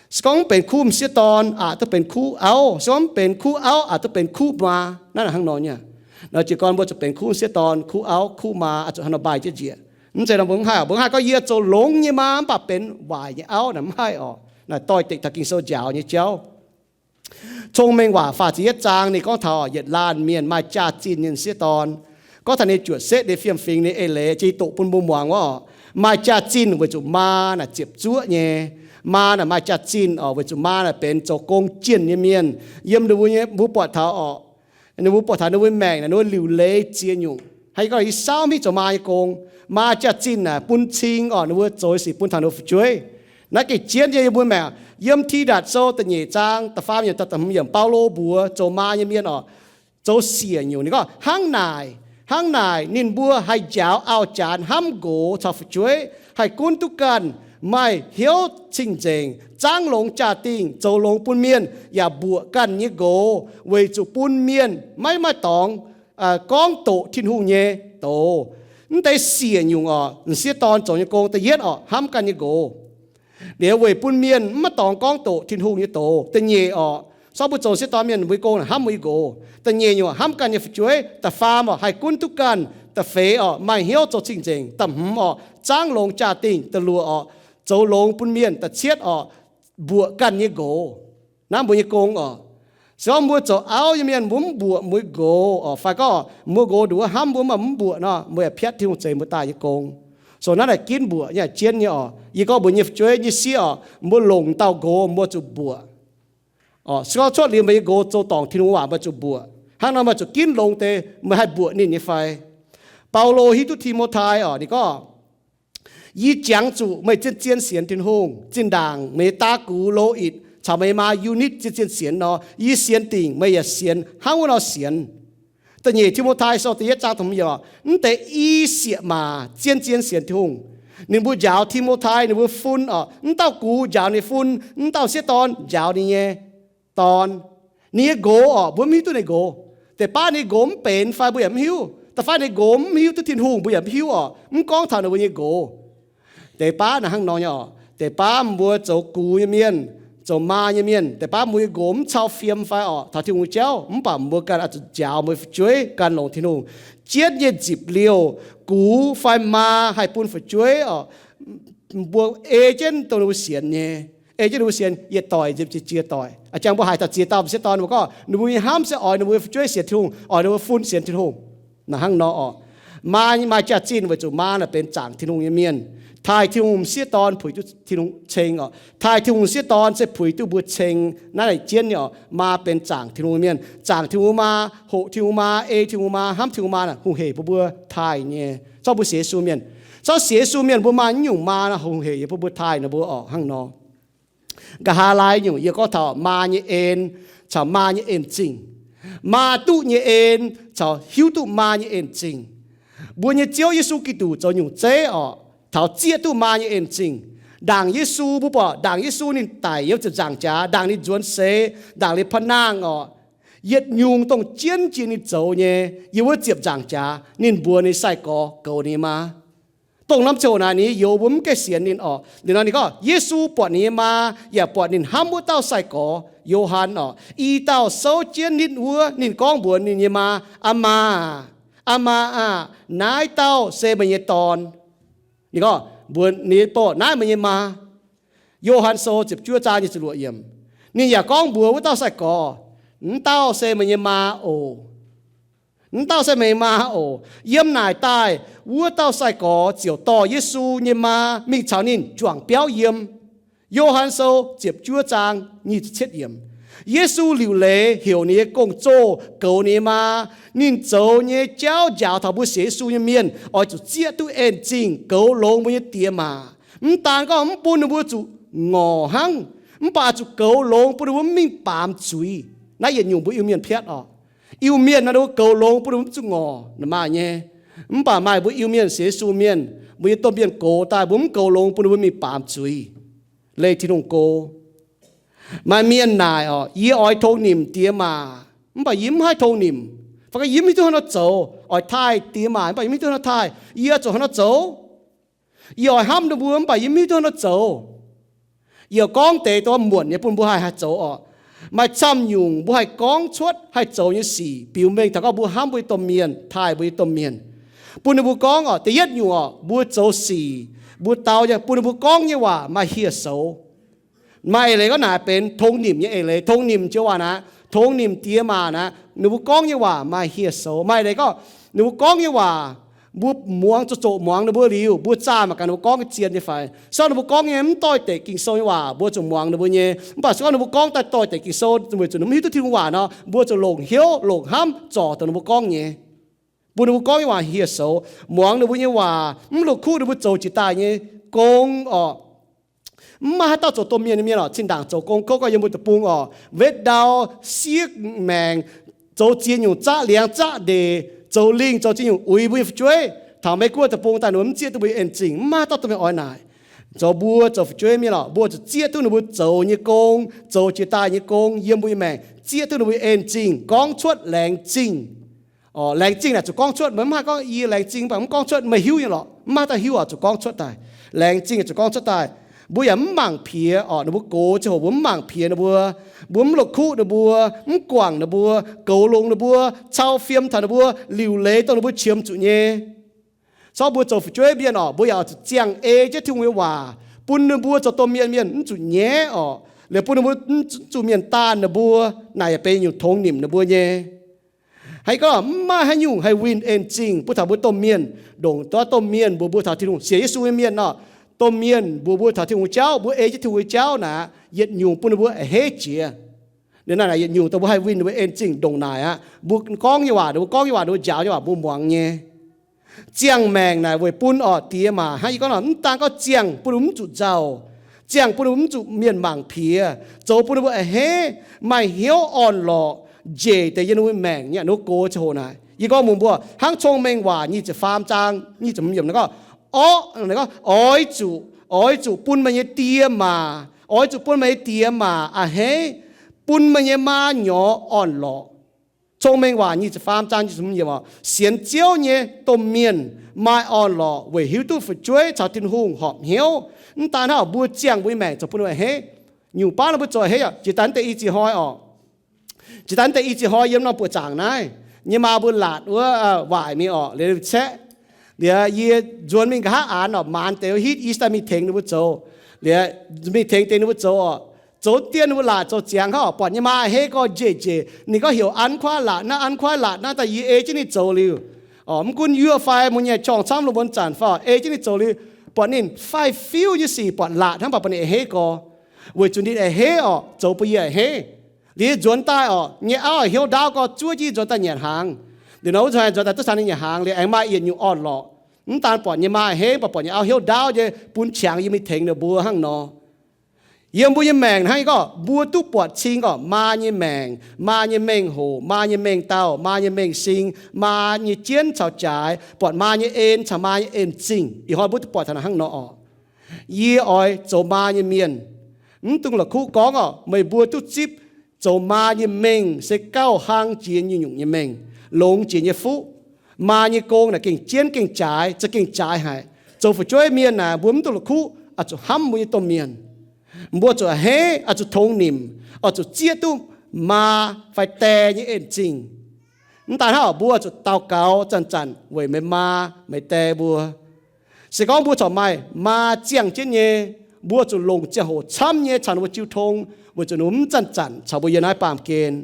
Se gorngv mv benx kuv m'sieqv dorn, aqc duqv benx kuv auv. Se gorngv mv benx kuv auv, aqc duqv benx kuv maa. Naaiv hnangv nor nyei. Nor jiez gorn mbuo zuqc benx kuv m'sieqv dorn, kuv auv, kuv maa, aqc zuqc hnangv nor mbaih jienv njiec. Mv zeiz nor mbuo mv haih, mbuo mv haih gorngv yie zoux longx nyei maa mv baac benx waaic nyei auv naaic, mv haih orqc. Naaic doix-dekc taux Ging-Sou njaaux nyei jauv. Cong-Mengh Waac faah ziepc yietv zaang ninh gorngv taux yietc laanh mienh maaih jaax-zinh nyei m'sieqv dorn. Gorngv taux ninh juoqc setv ninh fiem-fingx ninh eix leiz jiex doqc bun mbuo muangx wuov orqc, maaih jaax-zinh weic zuqc maa naaic ziepc zuoqv nyei. Maa naaic maaih jaax-zinh orqc, weic zuqc maa naaic benx zoux gong jienh nyei mienh. Yiem ninh mbuo nyei, mbuo buatc taux orqc, ninh mbuo buatc taux ninh mbuo maengc naaic ninh mbuo liuc leiz ziex nyungc. Hnangv yie gorngv, yie saauv mv hiuv zoux maa nyei gong. Maa jaax-zinh naaic bun cing orqc ninh mbuo zoux sic bun taux ninh mbuo fu'jueiv. Naaiv gengh jienv yie mbuo maengc. Yiem Tidatc Sou da'nyeic zaang da'faam yiemc, da'hmz yiemc, Baulo mbuox zoux maa nyei mienh orqc, zoux siec nyungc. Ninh gorngv, hnangv naaic, hnangv naaic ninh mbuo haih njaaux auv-janx hnamv nqox caux fu'jueiv, haih gunv duqv ganh, maaih hnyouv cing-nzengc, zaangv longx jaa-dingh, zoux longx bun mienh, yaac mbuoqc ganh nyei nqox, weic zuqc bun mienh maiv maaih dorngx gorngv doqc Tin-Hungh nyei doz. Mv deix siec nyungc orqc, m'sieqv dorn zoux nyei gong da'yietv orqc, hnamv ganh nyei nqox. Liuz weic bun mienh mv maaih dorngx gorngv doqc Tin-Hungh nyei doz. Da'nyeic orqc, sortv mbuo zoux sieqv dorn mienh, mbuo nyei gong naaic hnamv mbuo nyei nqox, hnamv ganh nyei fu'jueiv. Da'faam orqc, haih gunv duqv ganh. Da'feix orqc, maaih hnyouv zoux cing-nzengc. Da'hmz orqc, zaangv longx jaa-dingh. Da'luoqc orqc, zoux longx bun mienh. Da'cietv orqc, mbuoqc ganh nyei nqox. Naaiv mbuo nyei gong orqc. Se gorngv mbuo zoux auv nyei mienh, mbuo mv mbuoqc mbuo nyei nqox orqc, fai gorngv mbuo nqox nduqc wuov hnamv mbuo mv baac mv mbuoqc nor, mbuo yaac piatv Tin-Hungh zeix mbuo daaih nyei gong. So naaiv naaic ginv mbuoqc nyei, jienv nyei orqc. Yie gorngv mbuox nyei fu'jueiv nyei sieqv orqc, mbuo longc dauh nqox mbuo zuqc mbuoqc. Se gorngv cuotv liuz meih nyei nqox zoux dorngc Tin-Hungh waac, meih zuqc mbuoqc. Hnangv nor meih zuqc ginv longx deix meih haih mbuoqc ninh nyei fai. Baulo hiuv duqv Ti^mo^tai orqc, ninh gorngv, yie jangx zuqc meih zien-zien sienx Tin-Hungh. Zinh ndaangc meih nyei daa gux, Lo^itc, caux meih nyei maa, Yu^nitv, zien-zien sienx nor, yie sienx dingc meih yaac sienx hnangv wuov nor sienx. Da'nyeic Ti^mo^tai Sou da'yietv zaang da'hmz yiemc, mv deix i sieqv maac zien-zien sienx Tin-Hungh. Ninh mbuo njaaux Ti^mo^tai, ninh mbuo fun orqc, mv dauh gux njaaux ninh fun, mv dauh sieqv dorn njaaux ninh nyei dorn. Ninh nyei nqox orqc, mbuo mv hiuv duqv ninh nqox. Deix baav ninh nqox mv benx fai mbuo yaac mv hiuv. Da'faanh ninh nqox mv hiuv duqv Tin-Hungh, mbuo yaac mv hiuv orqc. Mv gorngv taux ninh mbuo nyei nqox. Deix baav naaic hnangv nor nyei orqc. Deix baav mbuo zoux gux nyei mienh, zoux maa nyei mienh, deix baav mbuo nyei nqox mv cau fiem fai orqc, taux Tin-Hungh jauv, mv baac mbuo ganh oix zuqc njaaux mbuo fu'jueiv gan longx Tin-Hungh. Jienv nyei nzipc liouh, gux fai maa haih bun fu'jueiv orqc, mbuo ei jienv dongh ninh mbuo sienx nyei, ei jienv ninh mbuo sienx yietc doic nzipc jiex ziex doic. A'jangx mbuo haiz taux ziex dauh m'sieqv dorn, mbuo gorngv ninh mbuo nyei hnamv se oix ninh mbuo fu'jueiv sienx Tin-Hungh, oix ninh mbuo fun sienx Tin-Hungh. Naaic hnangv nor orqc. Maa maaih jaax-zinh weic zuqc maa naaic benx zaangc Tin-Hungh nyei mienh, taaih Tin-Hungh m'sieqv dorn puix duqv Tin-Hungh ceng orqc. Taaih Tin-Hungh m'sieqv dorn se puix duqv mbuo ceng. Naaiv naaic jienv nyei orqc, maa benx zaangc Tin-Hungh nyei mienh. Zaangc Tin-Hungh maa, hoqc Tin-Hungh maa, ei Tin-Hungh maa, hnamv Tin-Hungh maa naaic hungh heic bun mbuo taaih nyei. Zorqv mbuo sienx Yesu mienh, zorqv sienx Yesu mienh mbuo maaih naaiv nyungc maa naaic hungh heic yie bun mbuo taaih ninh mbuo orqc. Hnangv nor, nqa'haav laai nyungc yie gorngv taux maa nyei en caux maa nyei en-zingh. Maa duqv nyei en caux hiuv duqv maa nyei en-zingh. Mbuo nyei Ziouv Yesu Giduc zoux nyungc zeiv orqc, taux zieqv duqv maa nyei en-zingh. Ndaangc Yesu, mbuo buatc ndaangc Yesu ninh daic yiem ziepc nzaangc jaax, ndaangc ninh nzuonx seix, ndaangc ninh pa'naangh orqc, yietc nyungc dongh jienv jiex ninh zoux nyei, yiem wuov ziepc nzaangc jaax ninh mbuox ninh sai-gorx goux ninh maa. Dongh norm ziangh hoc naaic ninh youx mbuo mv gaengh sienx ninh orqc. Liuz nor ninh gorngv Yesu buatc ninh nyei maa, yaac buatc ninh hnamv wuov dauh sai-gorx, Yo^han orqc, i dauh souv jienv nitv wuov, ninh gorngv mbuox ninh nyei maa, Aa maa, aa maa aah! Naaiv dauh se meih nyei dorn. Ninh gorngv mbuox ninh nyei dorn, Naaiv meih nyei maa. Yo^han Sou ziepc juov zaang nyic ziepc luoqc yiemc. Ninh yaac gorngv mbuox wuov dauh sai-gorx, Mv dauh se meih nyei maa oc. Mv dauh se meih nyei maa oc. Yiem naaic daaih wuov dauh sai-gorx ziouc dorh Yesu nyei maa mingh caux ninh juangc biauv yiem. Yo^han Sou ziepc juov zaang nyic ziepc cietv yiemc. Yesu liuc leiz heuc ninh nyei gong-zoh goux ninh nyei maa. Ninh zoux nyei jauv njaaux taux mbuo sienx Yesu nyei mienh oix zuqc zieqv duqv en-zingh goux longx mbuo nyei diex maac. Mv daan gorngv mv bun ninh mbuo zuqc ngorc hnangv, mv baac zuqc goux longx bun ninh mbuo mv mingh baamz zuiz. Naaiv yietc nyungc mbuo Iu-Mienh piatv orqc. Iu-Mienh naaiv ninh mbuo goux longx bun ninh mbuo mv zuqc ngorc, maaih nyei. Mv baac maaih mbuo Iu-Mienh sienx Yesu mienh, mbuo nyei domh mienh gox daaih mbuo mv goux longx bun ninh mbuo mingh baamz zuiz. Leih Tin-Hungh go. Maaih mienh naaic orqc, Yie oix tongx nimc diex maac, mv baac yie mv haih tongx nimc. Fai gorngv yie mv hiuv duqv hnangv nor zoux. Oix taaih diex maac mv baac yie mv hiuv duqv hnangv nor taaih. Yie zuqc hnangv nor zoux. Yie oix hnamv ninh mbuo mv baac yie mv hiuv duqv hnangv nor zoux. Yie gorngv deix dongh muonc nyei bun mbuo haih haih zoux orqc. Maaih camv nyungc mbuo haih gorngv cuotv haih zoux nyei sic biux mengh taux gorngv mbuo hnamv mbuo nyei domh mienh, taaih mbuo nyei domh mienh. Bun ninh mbuo gorngv orqc, da'yietv nyungc orqc, mbuo zoux sic, mbuo dau nyei, bun ninh mbuo gorngv nyei waac maaih hieh soux. Maaih eix leiz gorngv naaic benx tongx nimc nyei eix leiz. Tongx nimc joux waac naaic, tongx nimc diex maac naaic, ninh mbuo gorngv nyei waac maaih hieh soux. Maaih eix leiz gorngv ninh mbuo gorngv nyei waac, mbuo muangx, zoqc zoqc muangx ninh mbuo liuz, mbuo zaah mangc gaax ninh mbuo gorngv zien nyei fai. Se gorngv ninh mbuo gorngv nyei mv doix-dekc Ging-Sou nyei waac, mbuo zuqc muangx ninh mbuo nyei. Mv baac se gorngv ninh mbuo gorngv daaih doix-dekc Ging-Sou weic zuqc ninh mv hiuv duqv Tin-Hungh waac nor, mbuo zuqc longc hnyouv longc hnamv zorc dongh ninh mbuo gorngv nyei, bun ninh mbuo gorngv nyei waac hieh soux, muangx ninh mbuo nyei waac, mv longc kuv ninh mbuo zoux jiex daaih nyei gong orqc. Mv maaih haaix dauh zoux domh mienh nyei mienh orqc, zinh ndaangc zoux gong kouv gauh yiem mbuo deic-bung orqc, wetv ndau, siev maengc, zoux ziex nyungc zaqv liangx zaqv ndeic, zoux lingh zoux ziex nyungc uix mbuo nyei fu'jueiv. Taux Meiv-Guoqv deic-bung daaih ninh mbuo mv zieqv duqv mbuo nyei en-zingh. Mv maaih haaix dauh domh mienh oix naaic. Zoux mbuo zoux fu'jueiv mienh orqc, mbuo zuqc zieqv duqv ninh mbuo zoux nyei gong, zoux jiex daaih nyei gong yiem mbuo nyei maengc, zieqv duqv ninh mbuo nyei en-zingh gorngv cuotv laengz zingh. Laengz zingh naaic zuqc gorngv cuotv, meih mv haih gorngv yie laengz zingh mv baac mv gorngv cuotv, meih hiuv nyei lorqc. Mv maaih haaix dauh hiuv oc, zuqc gorngv cuotv daaih. Laengz zingh zuqc gorngv cuotv daaih. Mbuo yaac mv mangc piex orqc, ninh mbuo gox ziangh hoc mbuo mv mangc piex ninh mbuo, mbuo mv la'kuqv ninh mbuo, mv guangc ninh mbuo, goux longx ninh mbuo, cau fiem taux ninh mbuo, liuc leiz dongh ninh mbuo qiemx zuqc nyei. Corc mbuo zoux fu'jueiv mienh orqc, mbuo yaac oix zuqc ziangh ei jienv Tin-Hungh nyei waac bun ninh mbuo zoux domh mienh, mienh mv zuqc nyaiv orqc, liuz bun ninh mbuo mv zuqc mienh daanh ninh mbuo, naaic yaac benx nyungc tongx nimc ninh mbuo nyei. Hnangv gorngv mv maaih haaix nyungc haih winh en-zingh bun taux mbuo domh mienh, ndongc duqv domh mienh mbuox mbuo taux Tin-Hungh, sienx Yesu nyei mienh orqc, domh mienh mbuox mbuo taux Tin-Hungh jauv, mbuo ei jienv Tin-Hungh jauv naaic, yietc nyungc bun ninh mbuo a'hneiv jiex. Ninh naaic yietc nyungc dongh mbuo haih winh ninh mbuo en-zingh ndongc naaic aqv. Mbuo gorngv nyei waac ninh mbuo, gorngv nyei waac ninh mbuo, njaaux nyei waac mbuo muangx nyei. Ziangh maengc naaic weic bun orqc diex maac hnangv yie gorngv nor, mv daan gorngv ziangh bun ninh mbuo mv zuqc nzauh, ziangh bun ninh mbuo mv zuqc mienh mangc piex, zoux bun ninh mbuo a'hneiv, maaih hnyouv orn-lorqc, njiec deix yiem ninh mbuo maengc nyei a'hneiv gox ziangh hoc naaic. Yie gorngv mbuox mbuo, hnangv Cong-Mengh Waac nyic ziepc faam zaang nyic ziepc hmz yiemc naaic gorngv, orqv, naaic gorngv, oix zuqc, oix zuqc bun meih nyei diex maac, oix zuqc bun meih nyei diex maac a'hneiv, bun meih nyei maa nyorx orn-lorqc. Cong-Mengh Waac nyic ziepc faam zaang nyic ziepc hmz yiemc orqc, sienx Ziouv nyei domh mienh maaih orn-lorqc weic hiuv duqv fu'jueiv caux Tin-Hungh horpc hnyouv. Mv daan hnangv, mbuo ziangh mbuo nyei maengc zoux bun ninh a'hneiv. Nyungc baav nor mbuo zoux a'hneiv aqv. Jiex daaih mv deix i ziex hnoi orqc, jiex daaih mv deix i ziex hnoi yiem norm buoqc zaangc naaiv nyei maa mbuo laatc wuov waaic mingh orqc, liuz caeqv, liuz yie nzuonx mingh nqa'haav aanx orqc, maanz deix wuov hitv i daaih mingh tengx ninh mbuo zoux. Liuz mingh tengx deix ninh mbuo zoux orqc, zoux dien ninh mbuo laatc zoux ziangx hnangv orqc, buatc nyei maa a'hneiv gorx njiec njiec, ninh gorngv heuc an kuaaiv laatc naaiv, an kuaaiv laatc naaiv, daaih yie ei jienv ninh zoux liuz orqc, mv gunv yuoqv fai mbuo nyei qorngv camv lungh muonz zanc fai orqc, ei jienv ninh zoux liuz, buatc ninh faix-fiuv nyei sic buatc laatc hnangv, mv baac buatc ninh a'hneiv gorx, weic zuqc ninh a'hneiv orqc, zoux bun yie a'hneiv. Liuz yie nzuonx daaih orqc, nyei auv hnyouv ndaauv gorx zuov jienv yie nzuonx daaih nyanc hnaangx. Liuz nor wuov zanc nzuonx daaih duqv caux ninh nyanc hnaangx liuz aengx maaih yietc nyungc orn-lorqc. Mv daan buatc nyei maa a'hneiv, mv baac buatc nyei auv hnyouv ndaauv nyei bun qangx yie mingh tengx ninh mbuo hnangv nor. Yiem mbuo nyei maengc hnangv nyei gorngv mbuo duqv buatc cing gorqv maa nyei maengc, maa nyei mengh hoc, maa nyei mengh dauh, maa nyei mengh sing, maa nyei jienv caux jaaix, buatc maa nyei en caux maa nyei en-zingh. Ih hnoi mbuo duqv buatc taux hnangv nor orqc. Yie oix zoux maa nyei mienh. Mv dungx la'kuqv gorngv orqc, meih mbuo duqv zipv zoux maa nyei mengh se gauh hlang jiex nyungc-nyungc nyei mengh, longx jiex nyei fuqv. Maa nyei gong naaic gengh jienv gengh jaaix, za'gengh jaaix haic. Zoux fu'jueiv mienh naaic mbuo mv dungx la'kuqv oix zuqc hnamv mbuo nyei domh mienh. Mbuo zuqc a'hneiv, oix zuqc tongx nimc, oix zuqc zieqv duqv maa fai die nyei en-zingh. Mv daan hnangv, mbuo zuqc daux gaux zanc-zanc weic meih maa meih die mbuo. Se gorngv mbuo corc maaih maa ziangh jienv nyei, mbuo zuqc longc ziangh hoc camv nyei caux ninh mbuo jiu tong, weic zuqc ninh mbuo mv zanc-zanc caux mbuo yiem naaiv baamh gen.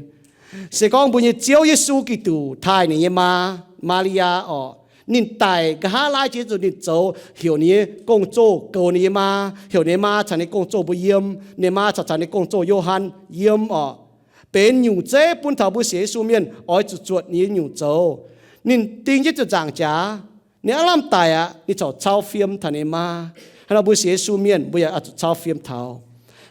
Se gorngv mbuo nyei Ziouv Yesu Giduc taaih ninh nyei maa, Maa^li^yaa orqc, ninh daic nqa'haav laai jiex zuqc ninh zoux, heuc ninh nyei gong-zoh goux ninh nyei maa, heuc ninh nyei maa caux ninh gong-zoh mbuo yiem, ninh maa caux, caux ninh gong-zoh Yo^han yiem orqc. Benx nyungc zeiv bun taux mbuo sienx Yesu mienh oix zuqc zuotc ninh nyei nyungc zoux. Ninh ding jienv ziepc nzaangc jaax, ninh aav lamh daic aqv, ninh corc cau fiem taux ninh maa. Hnangv nor mbuo sienx Yesu mienh mbuo yaac oix zuqc cau fiem taux.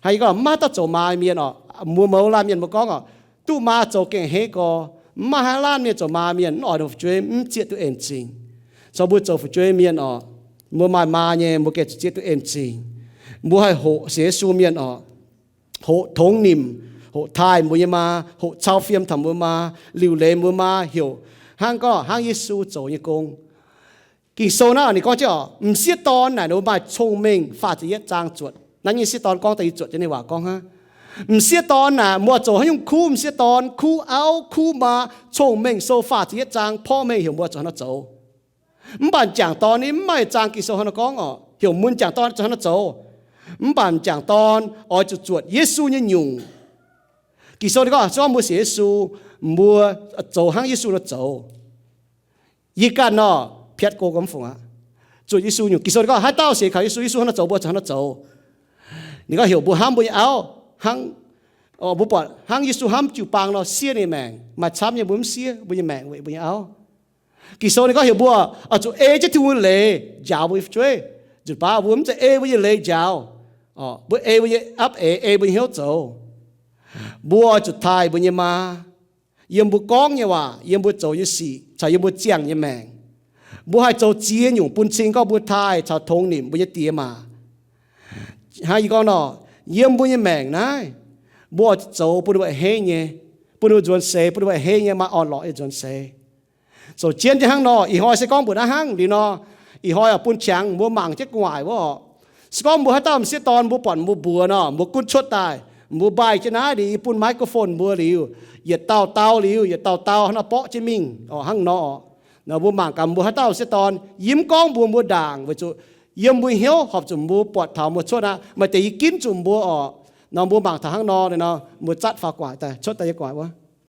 Hnangv yie gorngv mv maaih dauh zoux maa mienh orqc, mbuo mouz laanh mienh mbuo gorngv orqc, duqv maa zoux gengh a'hneiv gorx. Mv maaih haaix laanh mienh zoux maa mienh mv oix ninh fu'jueiv mv zieqv duqv en-zingh. Caux mbuo zoux fu'jueiv mienh orqc, mbuo maaih maa nyei mbuo gengh zuqc zieqv duqv en-zingh. Mbuo haih hoqc sienx Yesu mienh orqc, hoqc tongx nimc, hoqc taaih mbuo nyei maa, hoqc cau fiem taux mbuo maa, liuc leiz mbuo maa, heuc hnangv gorngv hnangv Yesu zoux nyei gong. Ging-Sou naaiv ninh gorngv jienv orqc, m'sieqv dorn naaic ninh mbuo maaih cong-mengh faah ziepc yietv zaang zuotc. Naaiv nyei m'sieqv dorn gorngv daaih yie zuotc jienv ninh waac gorngv hnangv. M'sieqv dorn naaic mbuo zuqc haaix nyungc kuv m'sieqv dorn, kuv auv, kuv maa, cong-mengh sou faah ziepc yietv zaang porv mengh heuc mbuo zuqc hnangv nor zoux. Mv baac m'jangc dorn ninh mv maaih zaang Ging-Sou hnangv nor gorngv orqc, heuc mun m'jangc dorn zuqc hnangv nor zoux. Mv baac m'jangc dorn oix zuqc zuotc Yesu nyei nyungc. Ging-Sou ninh gorngv se gorngv mbuo sienx Yesu, mbuo zoux hnangv Yesu nor zoux. Yie ganh nor piatv go gormx fungc aqv. Zuotc Yesu nyungc. Ging-Sou ninh gorngv haaix dauh sienx kaux Yesu, Yesu hnangv nor zoux mbuo zuqc hnangv nor zoux. Ninh gorngv heuc mbuo hnamv mbuo nyei auv hnangv, mbuo buatc hnangv Yesu hnamv jiu-baang nor siev ninh nyei maengc. Maaih camv nyei mbuo mv siev mbuo nyei maengc weic mbuo nyei auv. Ging-Sou ninh gorngv heuc mbuo oix zuqc ei jienv Tin-Hungh nyei leiz njaaux mbuo nyei fu'jueiv. Nzunc baac mbuo mv zeiz ei mbuo nyei leiz njaaux, mbuo ei mbuo nyei apv eix, ei mbuo nyei hnyouv zoux. Mbuo oix zuqc taaih mbuo nyei maa yiem mbuo gorngv nyei waac, yiem mbuo zoux nyei sic, caux yiem mbuo ziangh nyei maengc. Mbuo haih zoux ziex nyungc bun cing gorngv mbuo taaih caux tongx nimc mbuo nyei diex maac. Hnangv yie gorngv nor, yiem mbuo nyei maengc naaiv, mbuo oix zuqc zoux bun ninh mbuo a'hneiv nyei, bun ninh mbuo nzuonx seix, bun ninh mbuo a'hneiv nyei, maaih orn-lorqc nyei nzuonx seix. Zoux jienv jienv hnangv nor, ih hnoi se gorngv mbuoqc naaiv hnangv liuz nor, ih hnoi oix bun qangx mbuo mangc jienv gu'nguaaic wuov orqc. Se gorngv mbuo haaix dauh m'sieqv dorn mbuo buatc mbuo mbuox nor, mbuo gunv cuotv daaih, mbuo mbaih jienv naaiv liuz, yie bun microphone mbuo liuz, yietc dauh dau liuz, yietc dauh dau hnangv nor borqv jienv mingh, hnangv nor oc. Nor mbuo mangc gaax mbuo haaix dauh m'sieqv dorn, yie mv gorngv mbuox mbuo ndaangc, weic zuqc yiem mbuo hnyouv horpc zuqc mbuo buatc taux mbuo cuotv aqv. Maaih deix yie ginv zuqc mbuo oc. Nor mbuo mangc taux hnangv nor, nor mbuo zatv faaux gu'nguaaic daaih, cuotv daaih nyei gu'nguaaic wuov.